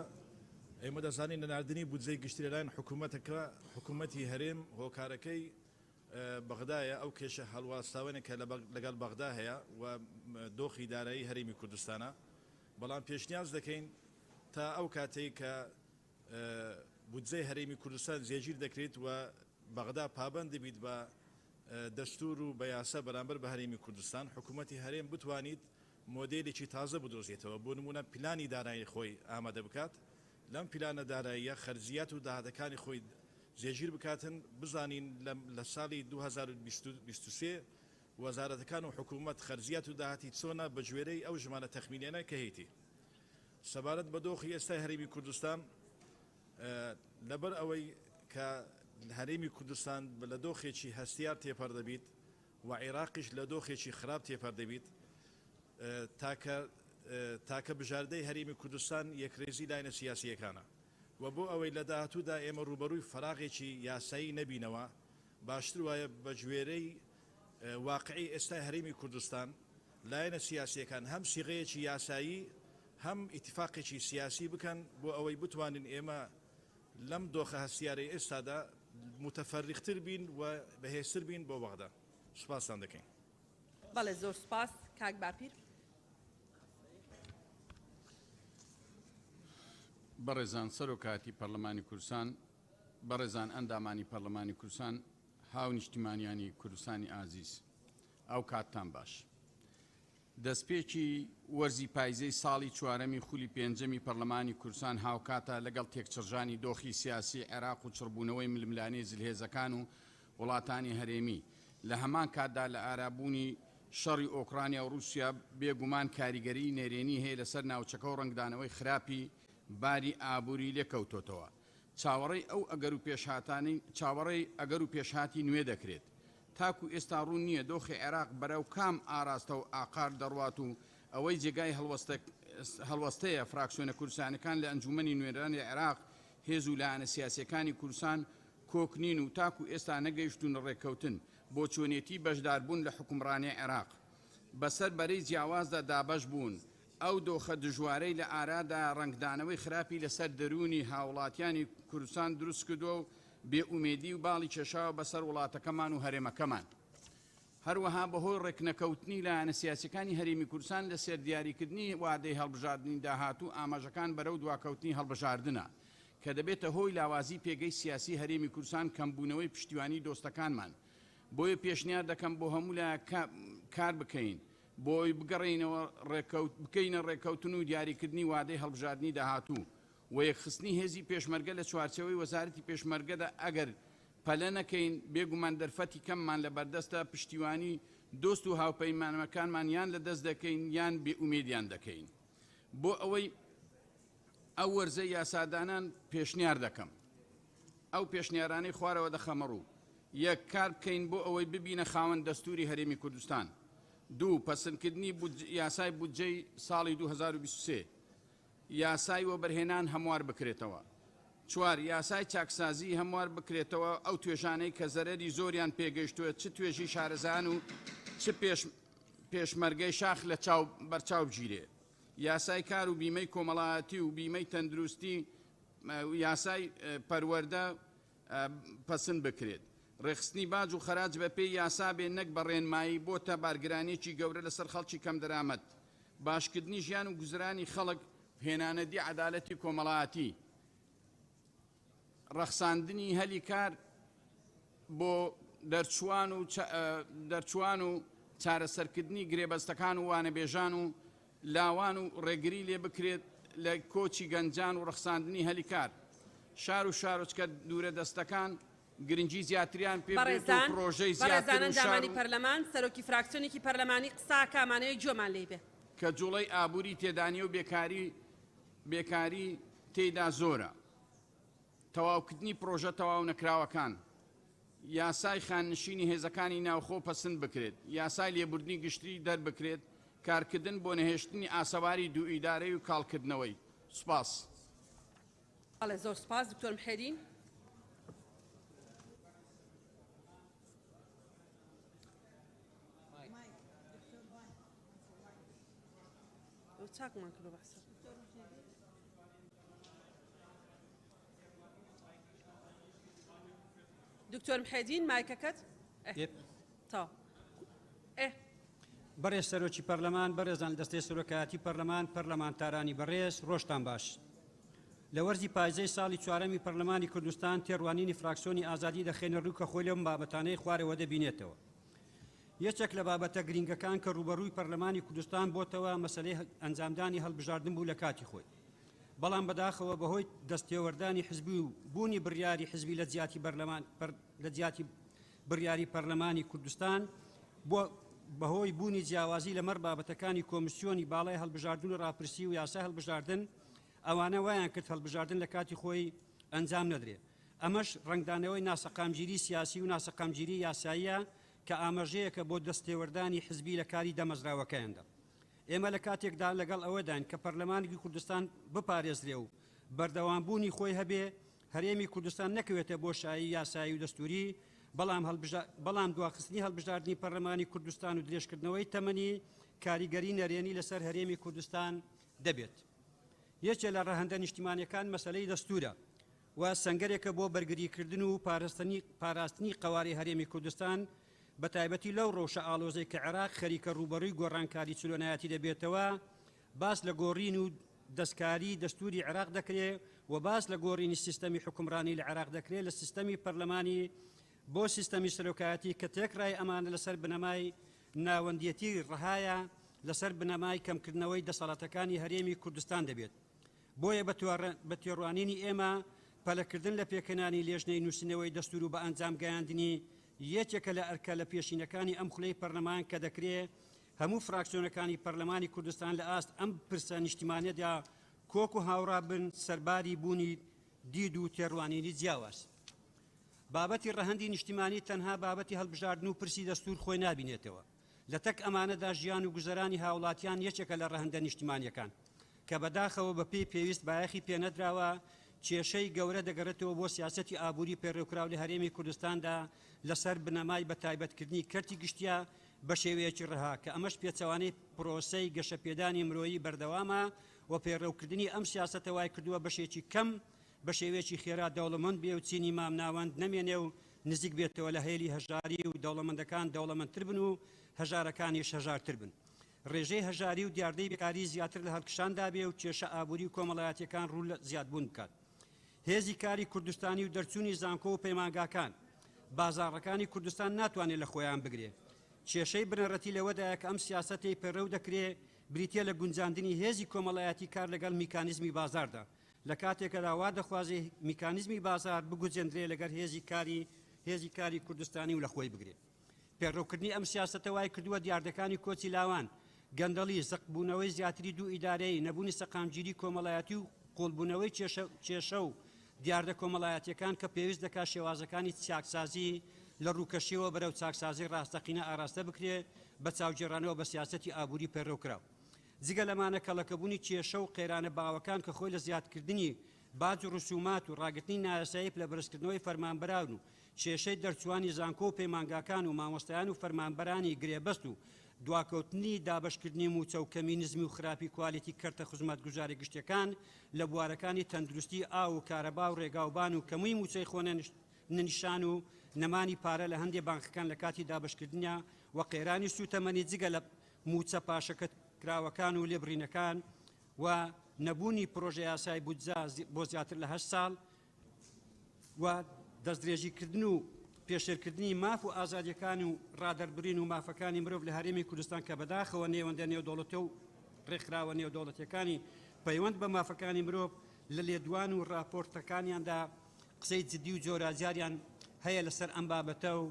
S9: ئێمە دەزانین نەناردنی بودجەی گشتی لەلایەن حکوومەتەکە حکوومەتی هەرێم هۆکارەکەی بەغدایە ئەو کێشە هەڵواسراوەنە کە لەگەڵ بەغدا هەیە و دۆخی دارایی هەرێمی کوردستانە بەڵام پێشنیاز دەکەین تا ئەو کاتەی کە بودجەی هەرێمی کوردستان جێگیر دەکرێت و بەغدا پابەند دەبیت بە دەستور و بە یاسا بەرامبەر بە هەرێمی کوردستان، حکوومەتی هەرێم بتوانیت مۆدێلێکی تازە بدۆزێتەوە، بۆ نموونە پلانی دارایی خۆی ئامادە بکات، لەم پلانە داراییە خەرجیات و داهاتەکانی خۆی جێگیر بکاتن، بزانین لە ساڵی 2023 وەزارەتەکان و حکوومەت خەرجیات و داهاتی چۆنە بەگوێرەی ئەو ژمارە تەخمینیانە کە هەیتی. سەبارەت بە دۆخی ئێستای هەرێمی کوردستان، لەبەر ئەوەی کە هەرێمی کوردستان لە دۆخێکی هەستیار تێپەر دەبیت و عێراقیش لە دۆخێکی خراپ تێپەر دەبیت، تاکە تاکە بژاردەی هەرێمی کوردستان یەکرێزی لاینە سیاسییەکانە و بۆ ئەوەی لە داهاتوودا ئێمە ڕووبەرووی فەراغێکی یاسایی نەبینەوە، باشتر وایە بەگوێرەی واقعی ئێستای هەرێمی کوردستان، لایەنە سیاسییەکان هەم سیغەیەکی یاسایی هەم ئیتیفاقێکی سیاسی بکەن بۆ ئەوەی بتوانین ئێمە لەم دۆخە هەستیارەی ئێستادا موتەفەریقتر بین و بەهێزتر بین بۆ بەغدا. سوپاستان دەکەین.
S1: بەڵێ زۆر سوپاس کاک باپیر.
S10: بەڕێزان سەرۆکایەتی پەرلەمانی کوردستان، بەڕێزان ئەندامانی پەرلەمانی کوردستان، هاونیشتیمانیانی کوردستانی ئازیز، ئەوکاتتان باش. دەستپێکی وەرزی پایزەی ساڵی چوارەمی خولی پێنجەمی پەرلەمانی کوردستان هاوکاتە لەگەڵ تێکچڕژانی دۆخی سیاسی عێراق و چڕبوونەوەی ململانێی زلهێزەکان و وڵاتانی هەرێمی لە هەمان کاتدا لە ئارابوونی شەڕی ئۆکرانیا و ڕووسیا بێ گومان کاریگەریی نەرێنی هەیە لەسەر ناوچەکە و ڕەنگدانەوەی خراپی باری ئابووری لێکەوتۆتەوە. چاوەڕێی ئەو ئەگەر و پێشهاتانەی چاوەڕێی ئەگەر و پێشهاتی نوێ دەکرێت. تاکو ئێستا ڕوون نییە دۆخی عێراق بەرەو کام ئاراستە و ئاقار دەڕوات و ئەوەی جێگای هەڵوەستە هەڵوەستەیە فراکسیۆنە کوردستانەکان لە ئەنجوومەنی نوێنەرانی عێراق هێز و لایەنە سیاسییەکانی کوردستان کۆک نین و تاکو ئێستا نەگەیشتوونە ڕێککەوتن بۆ چۆنێتی بەشداربوون لە حوکمڕانی عێراق بەسەر بەرەی جیاوازدا دابەش بوون ئەو دۆخە دژوارەی لە ئارادایە ڕەنگدانەوەی خراپی لەسەر دەروونی هاوڵاتیانی کوردستان دروستکردووە و بێ ئومێدی و باڵی کێشاوە بەسەر وڵاتەکەمان و هەرێمەکەمان. هەروەها بەهۆی ڕێکنەکەوتنی لایەنە سیاسیەکانی هەرێمی کوردستان لەسەر دیاریکردنی وادەی هەڵبژاردنی داهاتوو ئاماژەکان بەرەو دواکەوتنی هەڵبژاردنە کە دەبێتە هۆی لاوازی پێگەی سیاسی هەرێمی کوردستان کەمبوونەوەی پشتیوانی دۆستەکانمان بۆیە پێشنیار دەکەم بۆ هەموو لایەک کار بکەین بۆی بگەڕێینەوە ڕێکەوت بکەینە ڕێکەوتن و دیاریکردنی وادەی هەڵبژاردنی داهاتوو و یەکخستنی هێزی پێشمەرگە لە چوارچێوەی وەزارەتی پێشمەرگەدا ئەگەر پەلە نەکەین بێگومان دەرفەتی کەممان لە بەردەستە پشتیوانی دۆست و هاوپەیمانەکانمان یان لە دەست دەکەین یان بێ ئومێدیان دەکەین بۆ ئەوەی ئەو وەرزەی یاسادانان پێشنیار دەکەم ئەو پێشنیارانەی خوارەوە دەخەمەڕوو. یەک، کار بکەین بۆ ئەوەی ببینە خاوەن دەستووری هەرێمی کوردستان. دوو، پەسندکردنی یاسای بودجەی ساڵی 2023. یاسای وەبەرهێنان هەموار بکرێتەوە. چوار، یاسای چاکسازی هەموار بکرێتەوە، ئەو توێژانەی کە زەرەری زۆریان پێگەیشتووە چ توێژی شارەزایان و چ پێشمەرگەی شاخ لە چاو بەرچاو بگیرێ. یاسای کار و بیمەی کۆمەڵایەتی و بیمەی تەندروستی و یاسای پەروەردە پەسند بکرێت. ڕێکخستنی باج و خەراج بەپێی یاسا بێ نەک بە ڕێنمایی بۆتە بارگرانیەکی گەورە لەسەر خەڵکی کەمدەرامەت. باشکردنی ژیان و گوزرانی خەڵک، هێنانەدی عەدالەتی کۆمەڵایەتی، ڕەخساندنی هەلی کار بۆ دەرچووان و دەرچووان و چارەسەرکردنی گرێبەستەکان و وانەبێژان و لاوان و ڕێگری لێ بکرێت لە کۆچی گەنجان و ڕەخساندنی هەلی کار. شار و شارۆچکە دوورە دەستەکان گرنگی زیاتریان پێ بدرێت و
S1: بەڕێزان
S10: پڕۆژەی زیاتر
S1: بەڕێزان
S10: و شار
S1: ئەندامانی
S10: و.
S1: پەرلەمان سەرۆکی فراکسیۆنێکی پەرلەمانی قسە ئەکا ئەمانەوێ گوێمان لێی بێ.
S10: کە جوڵەی ئابوری تێدانیە و بێکاری بێکاری تێیدا زۆرە. تەواوکردنی پڕۆژە تەواونەکراوەکان. یاسای خانەنشینی هێزەکانی ناوخۆ پەسند بکرێت. یاسای لێبوردنی گشتی دەربکرێت. کارکردن بۆ نەهێشتنی ئاسەواری دووئیدارەی و کاڵکردنەوەی. سوپاس.
S1: بەڵێ زۆر سوپاس دکتۆر محێدین. چاکمان کردو بەحسە. دکتۆر محێدین مایکەکەت تاو ئێ
S11: بەڕێز سەرۆکی پەرلەمان، بەڕێزان لە دەستەی سەرۆکایەتی پەرلەمان، پەرلەمانتارانی بەڕێز، ڕۆژتان باش. لە وەرزی پایزەی ساڵی چوارەمی پەرلەمانی کوردستان تێڕوانینی فراکسیۆنی ئازادی دەخەینە ڕوو کە خۆی لەم بابەتانەی خوارەوە دەبینێتەوە. یەکێک لە بابەتە گرینگەکان کە ڕووبەڕووی پەرلەمانی کوردستان بۆتەوە مەسەلەی ئەنجامدانی هەڵبژاردن بوو لە کاتی خۆی. بەڵام بەداخەوە بەهۆی دەستێوەردانی حزبی و بوونی بڕیاری حزبی لە جیاتی بەرلەمان لە جیاتی بڕیاری پەرلەمانی کوردستان بۆ بەهۆی بوونی جیاوازی لەمەڕ بابەتەکانی کۆمیسیۆنی باڵای هەڵبژاردن و ڕاپرسی و یاسای هەڵبژاردن ئەوانە وایان کرد هەڵبژاردن لە کاتی خۆی ئەنجام نەدرێ ئەمەش ڕەنگدانەوەی ناسەقامگیری سیاسی و ناسەقامگیری یاساییە کە ئاماژەیەکە بۆ دەستێوەردانی حزبی لە کاری دامەزراوەکەیاندا. ئێمە لە کاتێکدا لەگەڵ ئەوەداین کە پەرلەمانی کوردستان بپارێزرێ و بەردەوامبوونی خۆی هەبێ، هەرێمی کوردستان نەکەوێتە بۆشایی یاسایی و دەستووری، بەڵام بەڵام دواخستنی هەڵبژاردنی پەرلەمانی کوردستان و درێژکردنەوەی تەمەنی کاریگەری نەرێنی لەسەر هەرێمی کوردستان دەبێت. یەکێ لە ڕەهەندە نیشتیمانیەکان مەسەلەی دەستوورە و سەنگەرێکە بۆ بەرگریکردن و پاراستنی قەوارەی هەرێمی کوردستان بەتایبەتی لەو ڕەوشە ئاڵۆزەی کە عێراق خەریکە ڕووبەڕووی گۆڕانکاری چلۆنایەتی دەبێتەوە، باس لە گۆڕین و دەستکاری دەستووری عێراق دەکرێ و باس لە گۆڕینی سیستەمی حوکمڕانی لە عێراق دەکرێ لە سیستەمی پەرلەمانی بۆ سیستەمی سەرۆکایەتی کە تێکڕای ئەمانە لەسەر بنەمای ناوەندیەتی ڕەهایە لەسەر بنەمای کەمکردنەوەی دەسەڵاتەکانی هەرێمی کوردستان دەبێت. بۆیە بە تێڕوانینی ئێمە پەلەکردن لە پێکهێنانی لێژنەی نووسینەوەی دەستوور و بەئەنجام گەیاندنی یەکێکە لە ئەرکە لە پێشینەکانی ئەم خولەی پەرلەمان کە دەکرێ هەموو فراکسیۆنەکانی پەرلەمانی کوردستان لە ئاست ئەم پرسە نیشتیمانیەدا کۆک و هاوڕا بن سەرباری بوونی دید و تێڕوانینی جیاواز. بابەتی ڕەهەندی نیشتیمانی تەنها بابەتی هەڵبژاردن و پرسی دەستوور خۆی نابینێتەوە، لەتەک ئەمانەدا ژیان و گوزەرانی هاوڵاتیان یەکێکە لە ڕەهەندە نیشتیمانیەکان کە بەداخەوە بەپێی پێویست بایەخی پێنەدراوە، کێشەی گەورە دەگەڕێتەوە بۆ سیاسەتی ئابووری پەیڕەوکراو لە هەرێمی کوردستاندا لەسەر بنەمای بەتایبەتکردنی کەرتی گشتیە بەشێوەیەکی ڕەها کە ئەمەش پێچەوانەی پرۆسەی گەشەپێدانی مرۆیی بەردەوامە و پەیڕەوکردنی ئەم سیاسەتە وایکردووە بەشێکی کەم بەشێوەیەکی خێرا دەوڵەمەند بێ و چینی مامناوەند نەمێنێ و نزیک بێتەوە لە هێلی هەژاری و دەوڵەمەندەکان دەوڵەمەندتر بن و هەژارەکانیش هەژارتر بن. ڕێژەی هەژاری و دیاردەی بێکاری زیاتر لە هەڵکشاندا بێ و کێشە ئابووری و کۆمەڵایەتیەکان ڕوو لە زیادبوون بکات. هێزی کاری کوردستانی و دەرچوونی زانکۆ و پەیمانگاکان، بازاڕەکانی کوردستان ناتوانێ لە خۆیان بگرێ. کێشەی بنەڕەتی لەوەدایە کە ئەم سیاسەتەی پەیڕەو دەکرێ بریتیە لە گونجاندنی هێزی کۆمەڵایەتی کار لەگەڵ میکانیزمی بازاڕدا، لە کاتێکدا وا دەخوازێ میکانیزمی بازاڕ بگوجێندرێ لەگەڵ هێزی کاری هێزی کاری کوردستانی و لە خۆی بگرێ. پەیڕەوکردنی ئەم سیاسەتە وای کردووە دیاردەکانی کۆچی لاوان، گەندەڵی، زەقبوونەوەی زیاتری دوو ئیدارەیی، نەبوونی سەقامگیری کۆمەڵایەتی و قووڵبوونەوەی کێشە و دیاردە کۆمەڵایەتییەکان کە پێویست دەکات شێوازەکانی چاکسازی لە ڕووکەشیەوە بەرەو چاکسازی ڕاستەقینە ئاراستە بکرێ بە چاوگێڕانەوە بە سیاسەتی ئابووری پەیڕەوکراو. جگە لەمانە کەڵەکەبوونی کێشە و قەیرانە باوەکان کە خۆی لە زیادکردنی باج و ڕسومات و ڕاگرتنی نایاسایی پلەبەرزکردنەوەی فەرمانبەران و کێشەی دەرچووانی زانکۆ و پەیمانگاکان و مامۆستایان و فەرمانبەرانی گرێبەست و دواکەوتنی دابەشکردنی مووچە و کەمی نزمی و خراپی کوالێتی کەرتە خزمەتگوزاری گشتیەکان لە بوارەکانی تەندروستی ئاو و کارەبا و ڕێگاوبان و کەمووی مووچەی خۆنەنیشان و نەمانی پارە لە هەندێ بانقەکان لە کاتی دابەشکردنیا و قەیرانی سووتەمەنی جگە لە مووچە پاشەکەتکراوەکان و لێبڕینەکان و نەبوونی پرۆژەیاسای بودجە بۆ زیاتر لە هەشت ساڵ و دەستدرێژیکردن و پێشێلکردنی ماف و ئازادیەکان و ڕادەربرین و مافەکانی مرۆڤ لە هەرێمی کوردستان کە بەداخەوە نێوەندە نێودەوڵەتی و ڕێکخراوە نێودەوڵەتیەکانی پەیوەند بە مافەکانی مرۆڤ لە لێدوان و ڕاپۆرتەکانیاندا قسەی جدی و جۆراجاریان هەیە لەسەر ئەم بابەتە و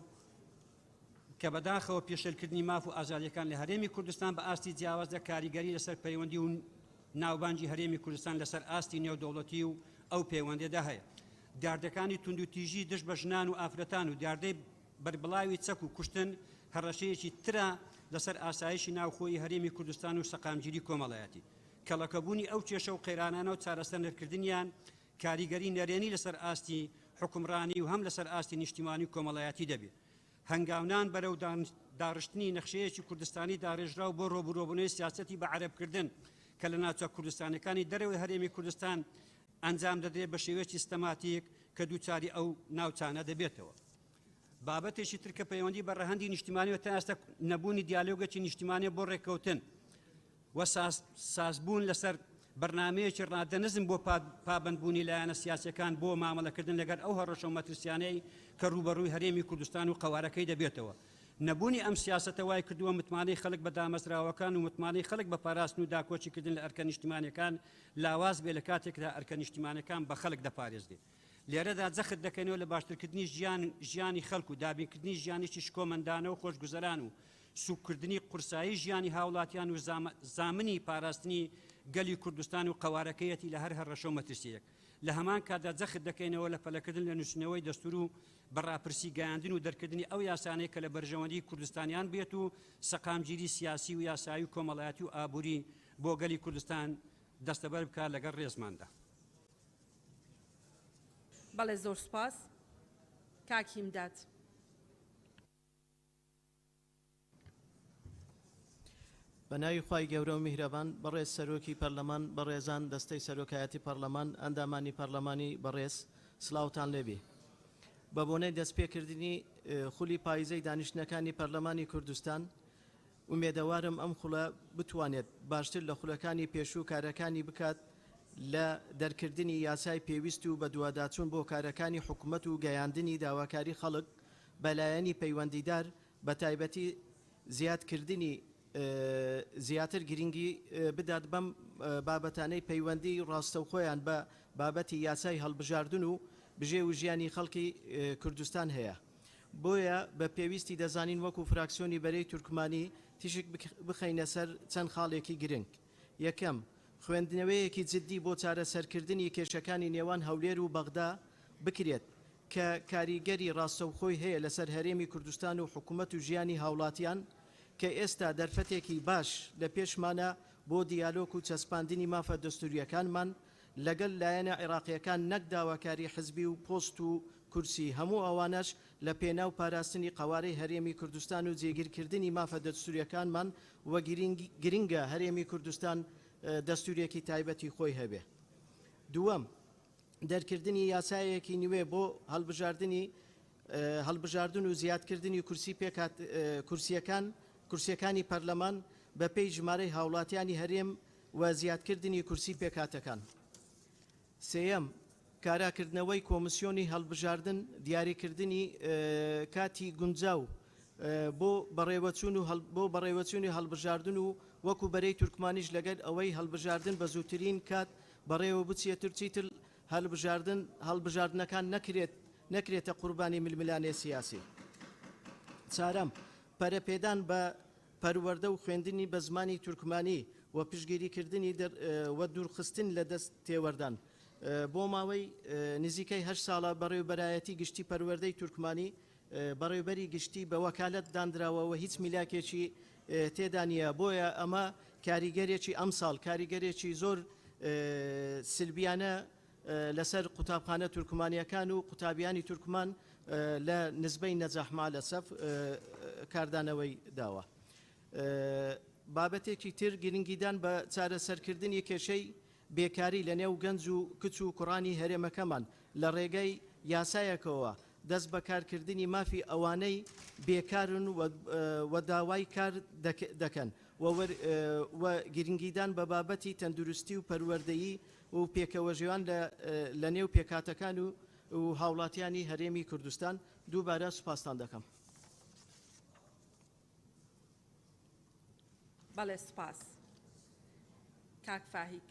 S11: کە بەداخەوە پێشێلکردنی ماف و ئازادیەکان لە هەرێمی کوردستان بە ئاستی جیاوازدا کاریگەری لەسەر پەیوەندی و ناوبانگی هەرێمی کوردستان لەسەر ئاستی نێودەوڵەتی و ئەو پەیوەندیەدا هەیە. دیاردەکانی توندوتیژی دژ بە ژنان و ئافرەتان و دیاردەی بەربڵاوی چەک و کوشتن هەڕەشەیەکی ترە لەسەر ئاسایشی ناوخۆیی هەرێمی کوردستان و سەقامگیری کۆمەڵایەتی. کەڵەکەبوونی ئەو کێشە و قەیرانانە و چارەسەرنەکردنیان کاریگەری نەرێنی لەسەر ئاستی حوکمڕانی و هەم لەسەر ئاستی نیشتیمانی و کۆمەڵایەتی دەبێت. هەنگاونان بەرەو داڕشتنی نەخشەیەکی کوردستانی داڕێژراو بۆ ڕۆبوڕۆبوونەوەی سیاسەتی بە عەرەبکردن کە لە ناوچە کوردستانیەکانی دەرەوەی هەرێمی کوردستان ئەنجام دەدرێت بە شێوەیەکی ستەماتیک کە دووچاری ئەو ناوچانە دەبێتەوە. بابەتێکی تر کە پەیوەندی بە ڕەهەندی نیشتیمانیەوە تا ئێستا نەبوونی دیالۆگێکی نیشتیمانیە بۆ ڕێککەوتن و سازبوون لەسەر بەرنامەیەکی ڕادەنزم بۆ پابەندبوونی لایەنە سیاسیەکان بۆ مامەڵەکردن لەگەر ئەو هەڕەشە و مەترسیانەی کە ڕووبەڕووی هەرێمی کوردستان و قەوارەکەی دەبێتەوە. نەبوونی ئەم سیاسەتە وای کردووە متمانەی خەڵک بە دامەزراوەکان و متمانەی خەڵک بە پاراستن و داکۆکیکردن لە ئەرکە نیشتیمانیەکان لاواز بێت لە کاتێکدا ئەرکە نیشتیمانیەکان بە خەڵک دەپارێزرێت. لێرەدا جەخت دەکەینەوە لە باشترکردنی ژیان ژیانی خەڵک و دابینکردنی ژیانێکی شکۆمەندانە و خۆشگوزەران و سووککردنی قورسایی ژیانی هاوڵاتیان و زامنی پاراستنی گەلی کوردستان و قەوارەکەیەتی لە هەر هەڕەشە و مەترسییەک. لە هەمان کاتدا جەخت دەکەینەوە لە پەلەکردن لە نووسینەوەی دەستوور و بە ڕاپرسی گەیاندن و دەرکردنی ئەو یاسانەی کە لە بەرژەوەندیی کوردستانیان بێت و سەقامگیری سیاسی و یاسایی و کۆمەڵایەتی و ئابووری بۆ گەلی کوردستان دەستەبەر بکات لەگەڵ ڕێزماندا.
S1: بەڵێ زۆر سوپاس کاک هیمداد.
S12: بە ناوی خوای گەورە و میهرەبان، بەڕێز سەرۆکی پەرلەمان، بەڕێزان دەستەی سەرۆکایەتی پەرلەمان، ئەندامانی پەرلەمانی بەڕێز، سڵاوتان لێبێ. بە بۆنەی دەستپێکردنی خولی پایزەی دانیشتنەکانی پەرلەمانی کوردستان، ئومێدەوارم ئەم خوڵە بتوانێت باشتر لە خولەکانی پێشوو کارەکانی بکات لە دەرکردنی یاسای پێویست و بەدواداچوون بۆ کارەکانی حکومەت و گەیاندنی داواکاری خەڵک بە لایەنی پەیوەندیدار بەتایبەتی زیاد کردنی زیاتر گرنگی بدات بەم بابەتانەی پەیوەندی ڕاستەوخۆیان بە بابەتی یاسای هەڵبژاردن و بژێو ژیانی خەڵکی کوردستان هەیە. بۆیە بە پێویستی دەزانین وەکو فراکسیۆنی بەرەی تورکمانی تیشک بخەینە سەر چەند خاڵێکی گرنگ. یەکەم، خوێندنەوەیەکی جددی بۆ چارەسەرکردنی کێشەکانی نێوان هەولێر و بەغدا بکرێت کە کاریگەری ڕاستەوخۆی هەیە لەسەر هەرێمی کوردستان و حکومەت و ژیانی هاوڵاتیان کە ئێستا دەرفەتێکی باش لە پێشمانە بۆ دیالۆک و چەسپاندنی مافە دەستورییەکانمان لەگەل لایەنە عیراقیەکان نەک داواکاری حزبی و پۆست و کورسی هەموو ئەوانەش لە پێناو پاراستنی قەوارەی هەرێمی کوردستان و جێگیرکردنی مافە دەستوریەکانمان و گرنگە هەرێمی کوردستان دەستورێکی تایبەتی خۆی هەبێ. دووەم، دەرکردنی یاسایەکی نوێ بۆ هەڵبژاردنی هەڵبژاردن و زیادکردنی کورسی پێکهات کورسیەکان کورسیەکانی پەرلەمان بە پێی ژمارەی هاوڵاتیانی هەرێم و زیادکردنی کورسی پێکهاتەکان. سێیەم، کاراکردنەوەی کۆمسیۆنی هەڵبژاردن، دیاریکردنی کاتی گونجاو بۆ بەڕێوەچوون و بۆ بەڕێوەچوونی هەڵبژاردن و وەکو بەرەی تورکمانیش لەگەل ئەوەی هەڵبژاردن بە زووترین کات بەڕێوە بچێت چیتر هەلبژاردن هەڵبژاردنەکان نەکرێت نەکرێتە قوربانی ململانێ سیاسی. چارەم، پەرەپێدان بە پەروەردە و خوێندنی بە زمانی تورکمانی و پشتگیریکردنی و دوورخستن لە دەست تێوەردان. بۆ ماوەی نزیکەی هەشت ساڵە بەڕێوبەرایەتی گشتی پەروەردەی تورکمانی بەڕێوبەری گشتی بە وەکالەت داندراوە و هیچ میلاکێکی تێدا نییە، بۆیە ئەمە کاریگەرێکی ئەمساڵ کاریگەرێکی زۆر سلبیانە لەسەر قوتابخانە تورکمانیەکان و قوتابیانی تورکمان لە نزبەی نەجاح مالەسەف کاردانەوەی داوە. بابەتێکی تر گرنگیدان بە چارەسەرکردنی کێشەی بێکاری لە نێو گەنج و کچ و کوڕانی هەرێمەکەمان لە ڕێگەی یاسایەکەوە دەست بە کارکردنی مافی ئەوانەی بێکارن و داوای کار دەکەن و گرنگیدان بە بابەتی تەندروستی و پەروەردەیی و پێکەوەژیان لە نێو پێکهاتەکان و هاوڵاتیانی هەرێمی کوردستان دووبارە سوپاستان دەکەم.
S1: بەڵێ سوپاس کاک فاهیک.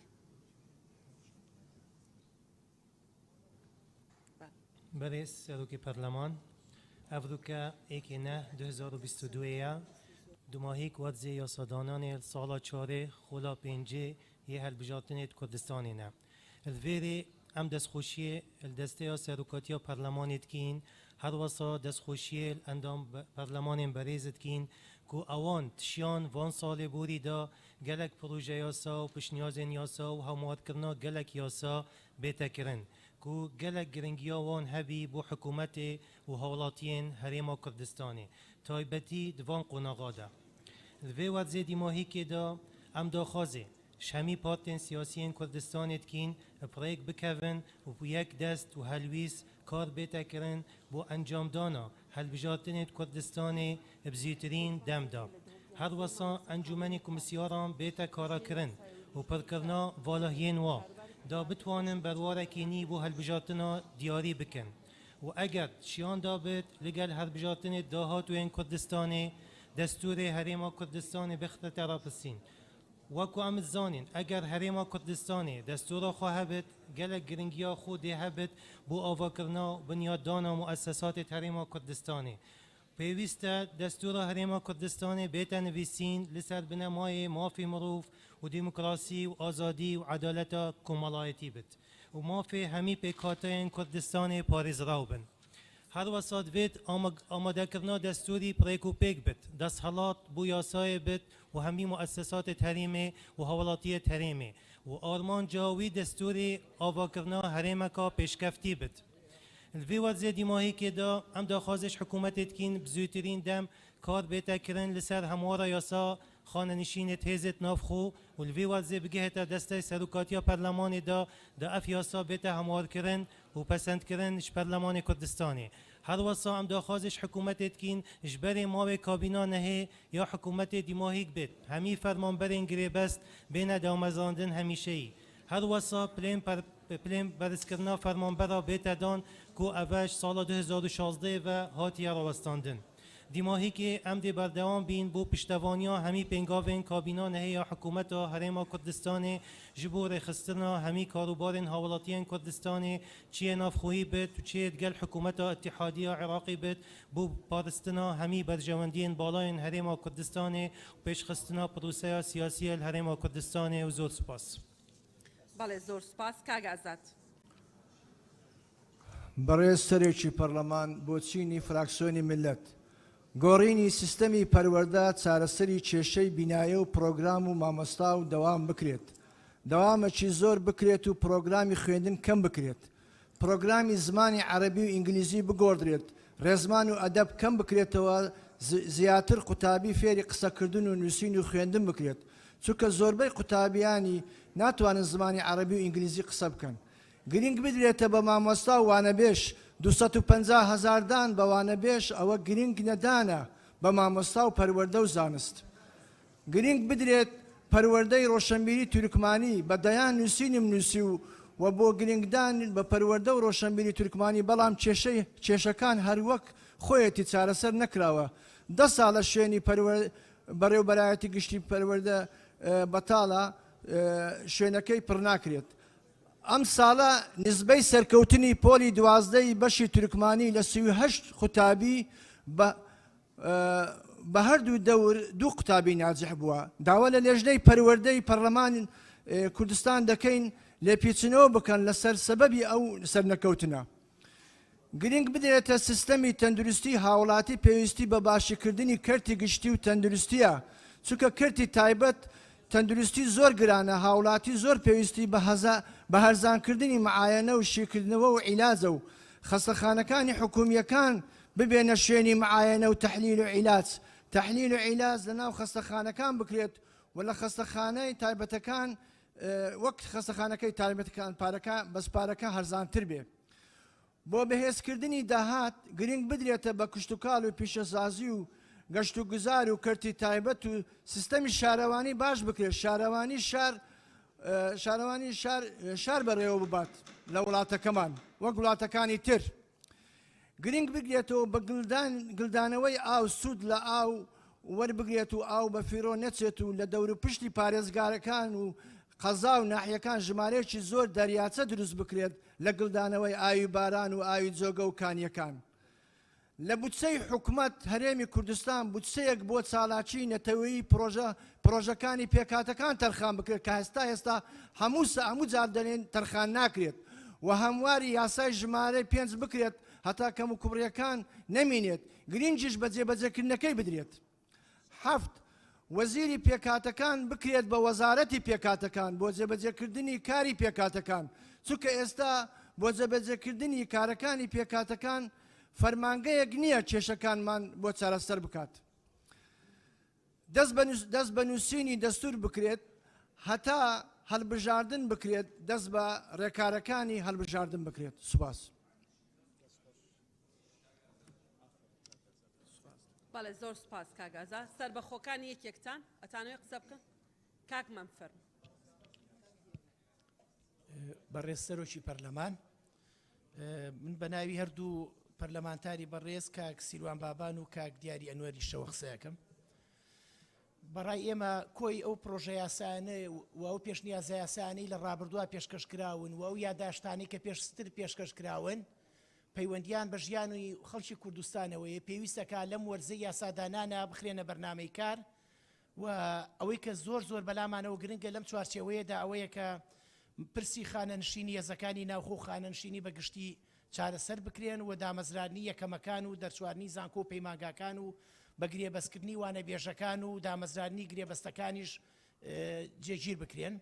S13: بەرێز سەرۆکی پەرلەمان، ئەڤروکە ئێکێ نە 2022 یە دوماهیک وەرزێ یاسادانانێ ساڵا چارێ خۆلا پێنجێ یê هەلبژارتنێ کوردستانێ نە. لڤێرێ ئەم دەستخۆشیێ دەستەیا سەرۆکاتیا پەرلەمانێ دکین، هەروەسا دەستخۆشیێ ئەندام پەرلەمانێن بەرێز دکین کو ئەوان تشیان ڤان ساڵێ بۆری دا گەلەک پروژە یاسا و پشنیازێن یاسا و هەموارکردنا گەلەک یاسا بێتە کرن کو گەلەک گرنگیا وان هەبی بۆ حکوومەتێ و هاوڵاتیێن هەرێما کوردستانێ تایبەتی دڤان قۆناغادا. لڤێ وەرزێ دیماهیکێ دا ئەم داخوازێ ژ هەمی پارتێن سیاسیێن کوردستانێ دکین پرێک بکەڤن و یەک دەست و هەلویست کار بێتە کرن بۆ ئەنجامدانا هەلبژارتنێت کوردستانێ بزیوترین دەمدا. هەروەسا ئەنجومەنی کومسیاران بێتە کاراکرن و پرکردنا ڤالاهیێن وا دا بتوانن بەروارەکی نی بۆ هەلبژارتنا دیاری بکەن و ئەگەر شیاندا بێت لەگەل هەلبژارتنێت داهاتوێن کوردستانێ دەستورێ هەرێما کوردستانێ بخرێتە راپرسین. وەکو ئەم زانین ئەگەر هەرێما کوردستانێ دەستورا خۆ هەبێت گەلەک گرنگیا خۆ دێ هەبێت بۆ ئاڤاکردنا و بنیاتدانا موئەسەساتێت هەرێما کوردستانێ. پێویستە دەستورا هەرێما کوردستانێ بێتە نویسین لەسەر بنەمایێ مافی مروڤ و دیموکراسی و ئازادی و عەدالەتا کۆمەڵایەتی بێت و مافێ هەمی پێکهاتەیێن کوردستانێ پارێزراو بن. هەروەسا دڤێت ئامادەکردنا دەستوری پرێک و پێک بێت، دەسهەڵات بۆ یاسایێ بێت و هەمی موئەسەساتێت هەرێمێ و هاوڵاتیێت هەرێمێ و ئارمانجا وی دەستوری ئاڤاکردنا هەرێمەکا پێشکەفتی بێت. لڤێ وەرزێ دیماهیکێدا ئەم داخوازێش حکوومەتێ دکین بزویترین دەم کار بێتە کرن لەسەر هەموارا یاسا خانەنشینێت هێزێت ناوخۆ و لڤێ وەرزێ بگەهێتە دەستەی سەرۆکاتیا پەرلەمانێدا دا ئەف یاسا بێتە هەموارکردن و پەسەندکردن ژ پەرلەمانێ کوردستانێ. هەروەسا ئەم داخوازێش حکوومەتێ دکین ژ بەرێ ماوێ کابینا نەهێ یا حکوومەتێ دیماهیک بێت هەمی فەرمانبەرێن گرێبەست بێنە دامەزراندن هەمیشەیی. هەروەسا پلێن پلێن بەرزکردنا فەرمانبەرا بێتە دان کو ئەڤەش ساڵا 2016 ڤە هاتیە ڕاوەستاندن. دیماهیکێ ئەم دێ بەردەوام بین بۆ پشتەڤانیا هەمی پێنگاڤێن کابینا نەهێ یا حکوومەتا هەرێما کوردستانێ ژ بۆ ڕێخستنا هەمی کاروبارێن هاوڵاتیێن کوردستانێ چیێ ناڤخۆیی بێت و چیێ دگەل حکوومەتا ئیتیحادیا عێراقی بێت بۆ پارستنا هەمی بەرژەوەندیێن باڵایێن هەرێما کوردستانێ و پێشخستنا پروسەیا سیاسیێ ل هەرێما کوردستانێ و زۆر سوپاس.
S1: بەڵێ زۆر سوپاس کاک ئازاد.
S14: بەڕێز سەرۆکی پەڕلەمان بۆ چینی فراکسۆنی میللەت، گۆڕینی سیستەمی پەروەردە چارەسەری کێشەی بینایە و پڕۆگرام و مامۆستا و دەوام بکرێت دەوامەکی زۆر بکرێت و پڕۆگرامی خوێندن کەم بکرێت پڕۆگرامی زمانی عەرەبی و ئینگلیزی بگۆڕدرێت ڕێزمان و ئەدەب کەم بکرێتەوە زیاتر قوتابی فێری قسەکردن و نووسین و خوێندن بکرێت چونکە زۆربەی قوتابیانی ناتوانن زمانی عەرەبی و ئینگلیزی قسە بکەن گرینگ بدرێتە بە مامۆستا و وانەبێژ، 250 هەزاردان بە وانەبێژ ئەوە گرینگ نەدانە بە مامۆستا و پەروەردە و زانست. گرینگ بدرێت پەروەردەی ڕۆشەنبیری تورکمانی، بە دەیان نووسینم نووسی و و بۆ گرینگدان بە پەروەردە و ڕۆشەنبیری تورکمانی بەڵام کێشەی کێشەکان هەر وەک خۆیەتی چارەسەر نەکراوە دە ساڵە شوێنی پەروە بەڕێوبەرایەتی گشتی پەروەردە بەتاڵە شوێنەکەی پڕناکرێت. ئەمساڵە نسبەی سەرکەوتنی پۆلی 12 ی بەشی تورکمانی لە 38 قوتابی بە بە هەردوو دەور دوو قوتابی ناجح بووە. داوا لە لێژنەی پەروەردەی پەرلەمان کوردستان دەکەین لێپیچنەوە بکەن لەسەر سەبەبی ئەو سەرنەکەوتنە. گرنگ بدرێتە سیستەمی تەندروستی هاوڵاتی پێویستی بە باشیکردنی کەرتی گشتی و تەندروستیە چونکە کەرتی تایبەت تەندروستی زۆر گرانە هاوڵاتی زۆر پێویستی بە هەرزانکردنی معایەنە و شیکردنەوە و عیلاجە و خەستەخانەکانی حکومیەکان ببێنە شوێنی معایەنە و تەحلیل و عیلاج تەحلیل و عیلاج لەناو خەستەخانەکان بکرێت و لە خەستەخانەی تایبەتەکان وەک خەستەخانەکەی تایبەتەکان پارەکە بەس پارەکە هەرزانتر بێ. بۆ بەهێزکردنی داهات گرنگ بدرێتە بە کشتوکاڵ و پیشەسازی و گەشتوگوزار و کەرتی تایبەت و سیستەمی شارەوانی باش بکرێت شارەوانی شار شارەوانی شار شار بەڕێوە ببات لە وڵاتەکەمان وەک وڵاتەکانی تر گرنگ بگرێتەوە بە گلدان گلدانەوەی ئاو سوود لە ئاو وەربگرێت و ئاو بە فیرۆ نەچێت و لە دەوروپشتی پارێزگارەکان و قەزا و ناحیەکان ژمارەیەکی زۆر دەریاچە دروست بکرێت لە گلدانەوەی ئاوی باران و ئاوی جۆگە و کانیەکان. لە بودچەی حکومەت هەرێمی کوردستان بودچەیەک بۆ چالاکیی نەتەوەیی پرۆژە پرۆژەکانی پێکهاتەکان تەرخان بکرێت کە هەستا ئێستا هەموو سە هەموو جار دەلێن تەرخان ناکرێت و هەمواری یاسای ژمارەی پێنج بکرێت هەتا کەموکوڕیەکان نەمینێت گرینگیش بە جێبەجێکردنەکەی بدرێت. حەفت، وەزیری پێکهاتەکان بکرێت بە وەزارەتی پێکهاتەکان بۆ جێبەجێکردنی کاری پێکهاتەکان، چونکە ئێستا بۆ جێبەجێکردنی کارەکانی پێکهاتەکان فەرمانگەیەک نییە کێشەکانمان بۆ چارەسەر بکات. دەست بە نووسینی دەستوور بکرێت هەتا هەڵبژاردن بکرێت دەست بە ڕێکارەکانی هەڵبژاردن بکرێت. سوپاس.
S1: بەڵێ زۆر سوپاس کاک ئازا. سەربەخۆکانی یەکێکتان ئەتانەوێ قسە بکەن؟ کاک مەم فەرموو.
S15: بەڕێز سەرۆکی پەرلەمان، من بە ناوی هەردوو پەرلەمانتاری بەڕێز کاک سیروان بابان و کاک دیاری ئەنوەریشەوە قسەیەکەم. بەڕای ئێمە کۆی ئەو پرۆژە یاسایانە و ئەو پێشنیازە یاسایانەی لە ڕابردووە پێشکەش کراون و ئەو یاداشتانەی کە پێشتر پێشکەش کراون پەیوەندییان بە ژیانی خەڵکی کوردستانەوەیە، پێویستە کە لەم وەرزەی یاسادانانە بخرێنە بەرنامەی کار و ئەوەی کە زۆر زۆر بەلامانەوە گرنگە لەم چوارچێوەیەدا ئەوەیە کە پرسی خانەنشینی هێزەکانی ناوخۆ و خانەنشینی بە گشتی چارەسەر بکرێن و دامەزراندنی یەکەمەکان و دەرچوارنی زانکۆ و پەیمانگاکان و بە گرێبەستکردنی وانەبێژەکان و دامەزراندنی گرێبەستەکانیش جێگیر بکرێن.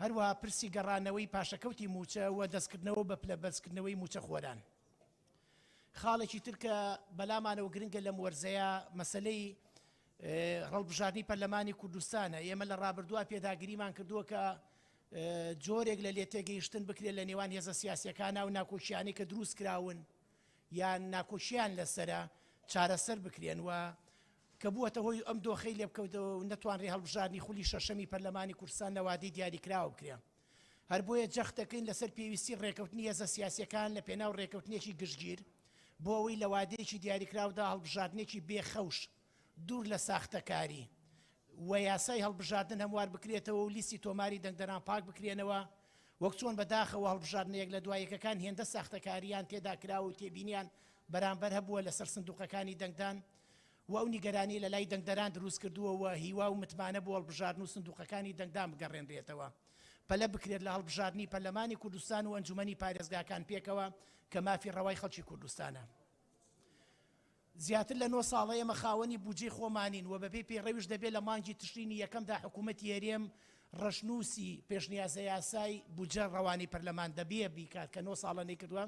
S15: هەروەها پرسی گەڕانەوەی پاشەکەوتی مووچە و دەستکردنەوە بە پلە بەرزکردنەوەی مووچەخۆران. خاڵێکی تر کە بەلامانەوە گرنگە لەم وەرزەیە مەسەلەی هەڵبژاردنی پەرلەمانی کوردستانە. ئێمە لە ڕابردووە پێداگریمان کردووە کە جۆرێک لە لێتێگەیشتن بکرێت لە نێوان هێزە سیاسیەکانە و ناکۆکیانەی کە دروست کراون یان ناکۆکیان لەسرە چارەسەر بکرێن و کە بووەتە هۆی ئەم دۆخەی لێبکەوتەوە و نەتوانرێ هەڵبژاردنی خولی شەشەمی پەرلەمانی کوردستان لە وادەی دیاریکراوە بکرێ. هەر بۆیە جەخت دەکەین لەسەر پێویستی ڕێکەوتنی هێزە سیاسییەکان لە پێناو ڕێکەوتنێکی گشتگیر بۆ ئەوەی لە وادەیەکی دیاریکراودا هەڵبژاردنێکی بێ خەوش دوور لە ساختەکاری و یاسای هەڵبژاردن هەموار بکرێتەوە و لیستی تۆماری دەنگدەران پاک بکرێنەوە وەک چۆن بەداخەوە هەڵبژاردنە یەک لە دوای یەکەکان هێندە ساختەکارییان تێدا کراوە و تێبینیان بەرامبەر هەبووە لەسەر سندوقەکانی دەنگدان و ئەو نیگەرانیەی لەلای دەنگدەران دروستکردووە و هیوا و متمانە بۆ هەڵبژاردن و سندوقەکانی دەنگدان بگەڕێنرێتەوە پەلە بکرێت لە هەڵبژاردنی پەرلەمانی کوردستان و ئەنجومەنی پارێزگاکان پێکەوە کە مافی ڕەوای خەڵکی کوردستانە. زیاتر لە نۆ ساڵە ئێمە خاوەنی بودجەی خۆمانین و بەپێی پەیڕەویش دەبێت لە مانگی تشرینی یەکەمدا حکوومەتی هەرێم ڕەشنووسی پێشنیازەیاسای بودجە ڕەوانەی پەرلەمان دەبێ بیکات کە نۆ ساڵە نەیکردووە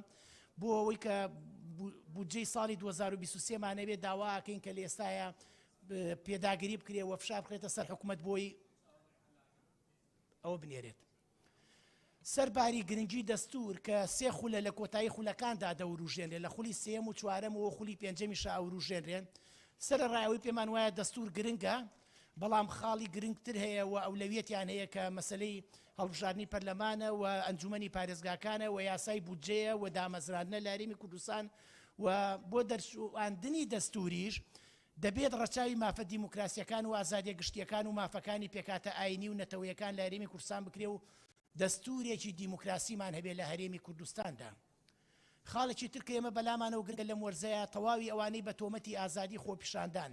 S15: بۆ ئەوەی کە بودجەی ساڵی 2023 مانەوێت داوا ئەکەین کە لە ئێستایا پێداگری بکرێ و فشار بخرێتە سەر حکوومەت بۆی ئەوە بنێرێت. سەر باری گرنگی دەستوور کە سێ خولە لە کۆتایی خولەکاندا دەوروژێنرێ لە خولی سێیەم و چوارەم و خولی پێنجەمیشا ئەوروژێنرێن سەرەڕای ئەوەی پێمان وایە دەستوور گرنگە بەڵام خاڵی گرنگتر هەیە و ئەولەویەتیان هەیە کە مەسەلەی هەڵبژاردنی پەرلەمانە و ئەنجومەنی پارێزگاکانە و یاسای بودجەیە و دامەزراندنە لە هەرێمی کوردستان و بۆ دەرچواندنی دەستووریش دەبێت ڕەچاوی مافە دیموکراسییەکان و ئازادییە گشتییەکان و مافەکانی پێکهاتە ئایینی و نەتەوەیەکان لە هەرێمی کوردستان بکرێ و دەستوورێکی دیموکراسیمان هەبێ لە هەرێمی کوردستاندا. خاڵێکی تر کە ئێمە بەلامانەوە گرنگە لەم وەرزەیا تەواوی ئەوانەی بە تۆمەتی ئازادی خۆپیشاندان،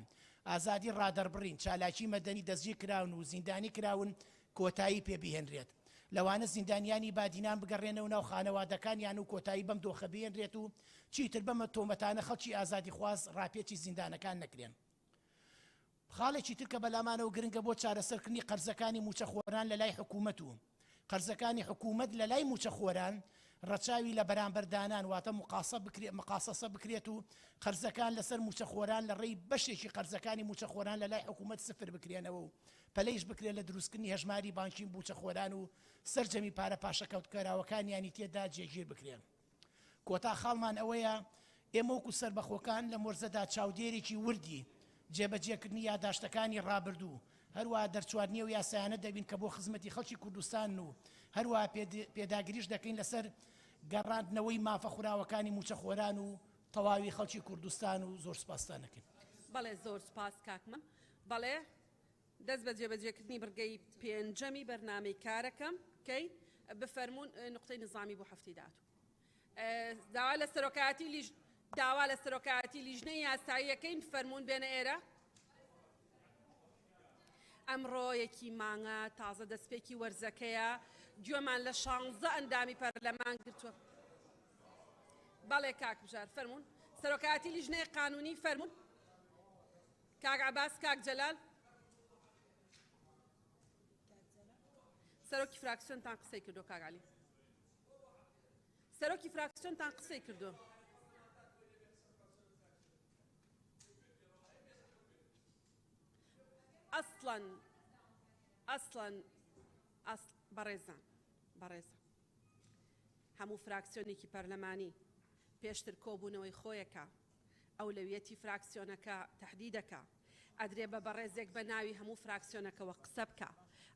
S15: ئازادی ڕادەربڕین، چالاکی مەدەنی دەستگیرکراون و زیندانی کراون کۆتایی پێ بهێنرێت. لەوانە زیندانیانی بادینان بگەڕێنەوە ناو خانەوادەکانیان و کۆتایی بەم دۆخە بهێنرێت و چیتر بەمە تۆمەتانە خەڵکی ئازادیخواز ڕاپێچی زیندانەکان نەکرێن. خاڵێکی تر کە بەلامانەوە گرنگە بۆ چارەسەرکردنی قەرزەکانی مووچەخۆران لەلای حکوومەت و قەرزەکانی حکوومەت لەلای مووچەخۆران ڕەچاوی لە بەرامبەر دانان واتە مقاصە بکرێت مقاصەسە بکرێت و قەرزەکان لەسەر مووچەخۆران لە ڕێی بەشێکی قەرزەکانی مووچەخۆران لەلای حکوومەت سفر بکرێنەوە و پەلەیش بکرێت لە دروستکردنی هەژماری بانکی مووچەخۆران و سەرجەمی پارە پاشەکەوتکراوەکانیانی تێدا جێگیر بکرێن. کۆتا خاڵمان ئەوەیە ئێمە وەکو سەربەخۆکان لەم وەرزەدا چاودێرێکی وردی جێبەجێکردنی یاداشتەکانی ڕابردوو، هەروەها دەرچواندنی ئەو یاسایانە دەبین کە بۆ خزمەتی خەڵکی کوردستانن و هەروەها پێداگریش دەکەین لەسەر گەڕاندنەوەی مافە خوراوەکانی مووچەخۆران و تەواوی خەڵکی کوردستان و زۆر سوپاستان دەکەین.
S1: بەڵێ زۆر سوپاس کاک مەم. بەڵێ دەست بە جێبەجێکردنی بڕگەی پێنجەمی بەرنامەی کارەکەم کەی بفەرموون نوقتەی نزامی بۆ هەفتەی داهاتوو داوا لە سەرۆکایەتی لیژ داوا لە سەرۆکایەتی لیژنەی یاساییەکەین فەرمونون بێنە ئێرە ئەمڕۆ یەکی مانگە تازە دەستپێکی وەرزەکەیە گوێمان لە شانزە ئەندامی پەرلەمان گرتووە بەڵێ کاک بژار فەرمونون سەرۆکایەتی لیژنەی قانونی فەرمونون کاک عەباس کاک جەلال سەرۆکی فراکسیۆنتان قسەی کردو کاک عەلی سەرۆکی فراکسیۆنتان قسەی کردو ئەسڵەن ئەسڵەن ئەس بەڕێزان بەڕێزان هەموو فراکسیۆنێکی پەرلەمانی پێشتر کۆبوونەوەی خۆیەکە ئەولەویەتی فراکسیۆنەکە تەحدیدەکا، ئەدرێ بە بەڕێزێک بە ناوی هەموو فراکسیۆنەکەوە قسە بکا،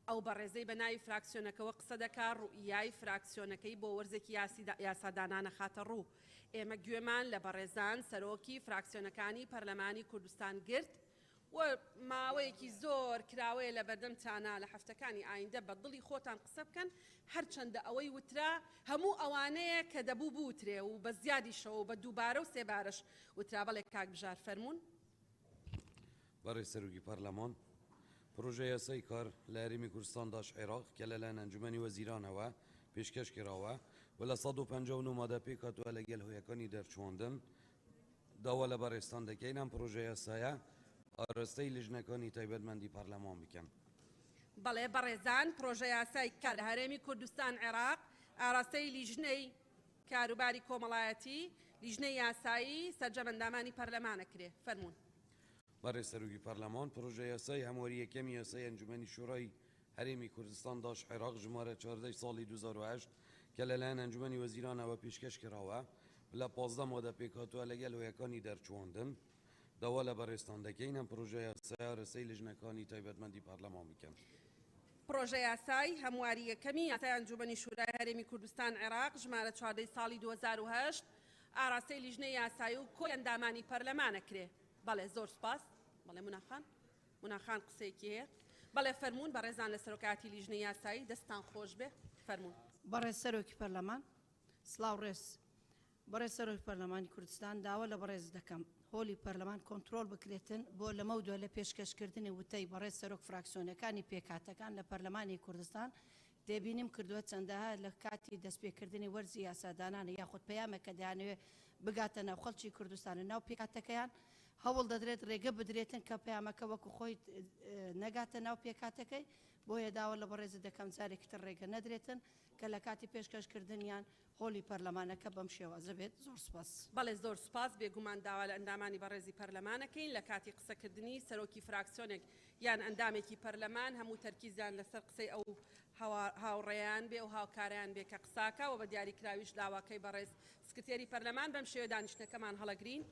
S1: ئەو بەڕێزەی بە ناوی فراکسیۆنەکەوە قسە دەکا ڕوئیای فراکسیۆنەکەی بۆ وەرزێکی یاسادانان ئەخاتە ڕوو، ئێمە گوێمان لە بەڕێزان سەرۆکی فراکسیۆنەکانی پەرلەمانی کوردستان گرت، و ماوەیەکی زۆر کراوەیە لەبەردەمتانا لە هەفتەکانی ئایندە بە دڵی خۆتان قسە بکەن، هەرچەندە ئەوەی وترا هەموو ئەوانەیە کە دەبوو بوترێ و بە زیادیشەوە و بە دووبارە و سێبارەش وترا، بەڵێ کاک بژار فەرموون.
S16: بەڕێز سەرۆکی پەرلەمان، پڕۆژە یاسای کار لە هەرێمی کوردستان داش عێراق کە لەلایەن ئەنجومەنی وەزیرانەوە پێشکەش کراوە و لە 159 مادە پێکهاتووە لەگەل هۆیەکانی دەرچواندن داوا لە بەڕێزتان دەکەین ئەم پڕۆژەیاسایە ئاراستەی لیژنەکانی تایبەتمەندی پەرلەمان بکەن.
S1: بەڵێ بەڕێزان پڕۆژەیاسای کار لە هەرێمی کوردستان عێراق ئاراستەی لیژنەی کاروباری کۆمەڵایەتی، لیژنەی یاسایی، سەرجەم ئەندامانی پەرلەمان ئەکرێ. فەرموون.
S16: بەڕێز سەرۆکی پەرلەمان، پڕۆژەیاسای هەمواری یەکەمی یاسای ئەنجومەنی شورای هەرێمی کوردستان داش عێراق ژمارە 14 ی ساڵی 2008 کە لەلایەن ئەنجومەنی وەزیرانەوە پێشکەش کراوە و لە 15 مادە پێکهاتووە لەگەل هۆیەکانی دەرچواندن داوا لە بەڕێزتان دەکەین ئەم پڕۆژەیاسایە ئاراستەی لیژنەکانی تایبەتمەندی پەرلەمان بکەن.
S1: پڕۆژەیاسای هەمواری یەکەمی یاسای ئەنجومەنی شورای هەرێمی کوردستان عێراق ژمارە 14 ی ساڵی 2008 ئاراستەی لیژنەی یاسایی و کۆی ئەندامانی پەرلەمان ئەکرێ. بەڵێ زۆر سوپاس. بەڵێ مونا خان. مونا خان قسەیەکی هەیە. بەڵێ فەرموون بەڕێزان لە سەرۆکایەتی لیژنەی یاسایی دەستتان خۆش بێ فەرموون.
S17: بەڕێز سەرۆکی پەرلەمان سڵاو ڕێز. بەڕێز سەرۆکی پەرلەمانی کوردستان داوا لە بەڕێزت دەکەم هۆلی پەرلەمان کۆنترۆڵ بکرێتن بۆ لەمەودوا لە پێشکەشکردنی وتەی بەڕێز سەرۆک فراکسیۆنەکانی پێکهاتەکان لە پەرلەمانی کوردستان تێبینیم کردووە چەندەها لە کاتی دەستپێکردنی وەرزی یاسادانان یاخود پەیامێک کە دەیانەوێت بگاتە ناو خەڵکی کوردستان و ناو پێکهاتەکەیان هەوڵ دەدرێت ڕێگە بدرێتن کە پەیامەکە وەکو خۆی نەگاتە ناو پێکهاتەکەی بۆیە داوا لە بەڕێزت دەکەم جارێکی تر ڕێگە نەدرێتن کە لە کاتی پێشکەشکردنیان هۆڵی پەرلەمانەکە بەم شێوازە بێت زۆر سوپاس.
S1: بەڵێ زۆر سوپاس، بێگومان داوا لە ئەندامانی بەڕێزی پەرلەمان ئەکەین لە کاتی قسەکردنی سەرۆکی فراکسیۆنێک یان ئەندامێکی پەرلەمان هەموو تەرکیزیان لەسەر قسەی ئەو هاوڕێیان بێ و هاوکارەیان بێ کە قساکا وە بە دیاریکراویش داواکەی بەڕێز سکرتێری پەرلەمان بەم شێوە دانیشتنەکەمان هەڵەگرین.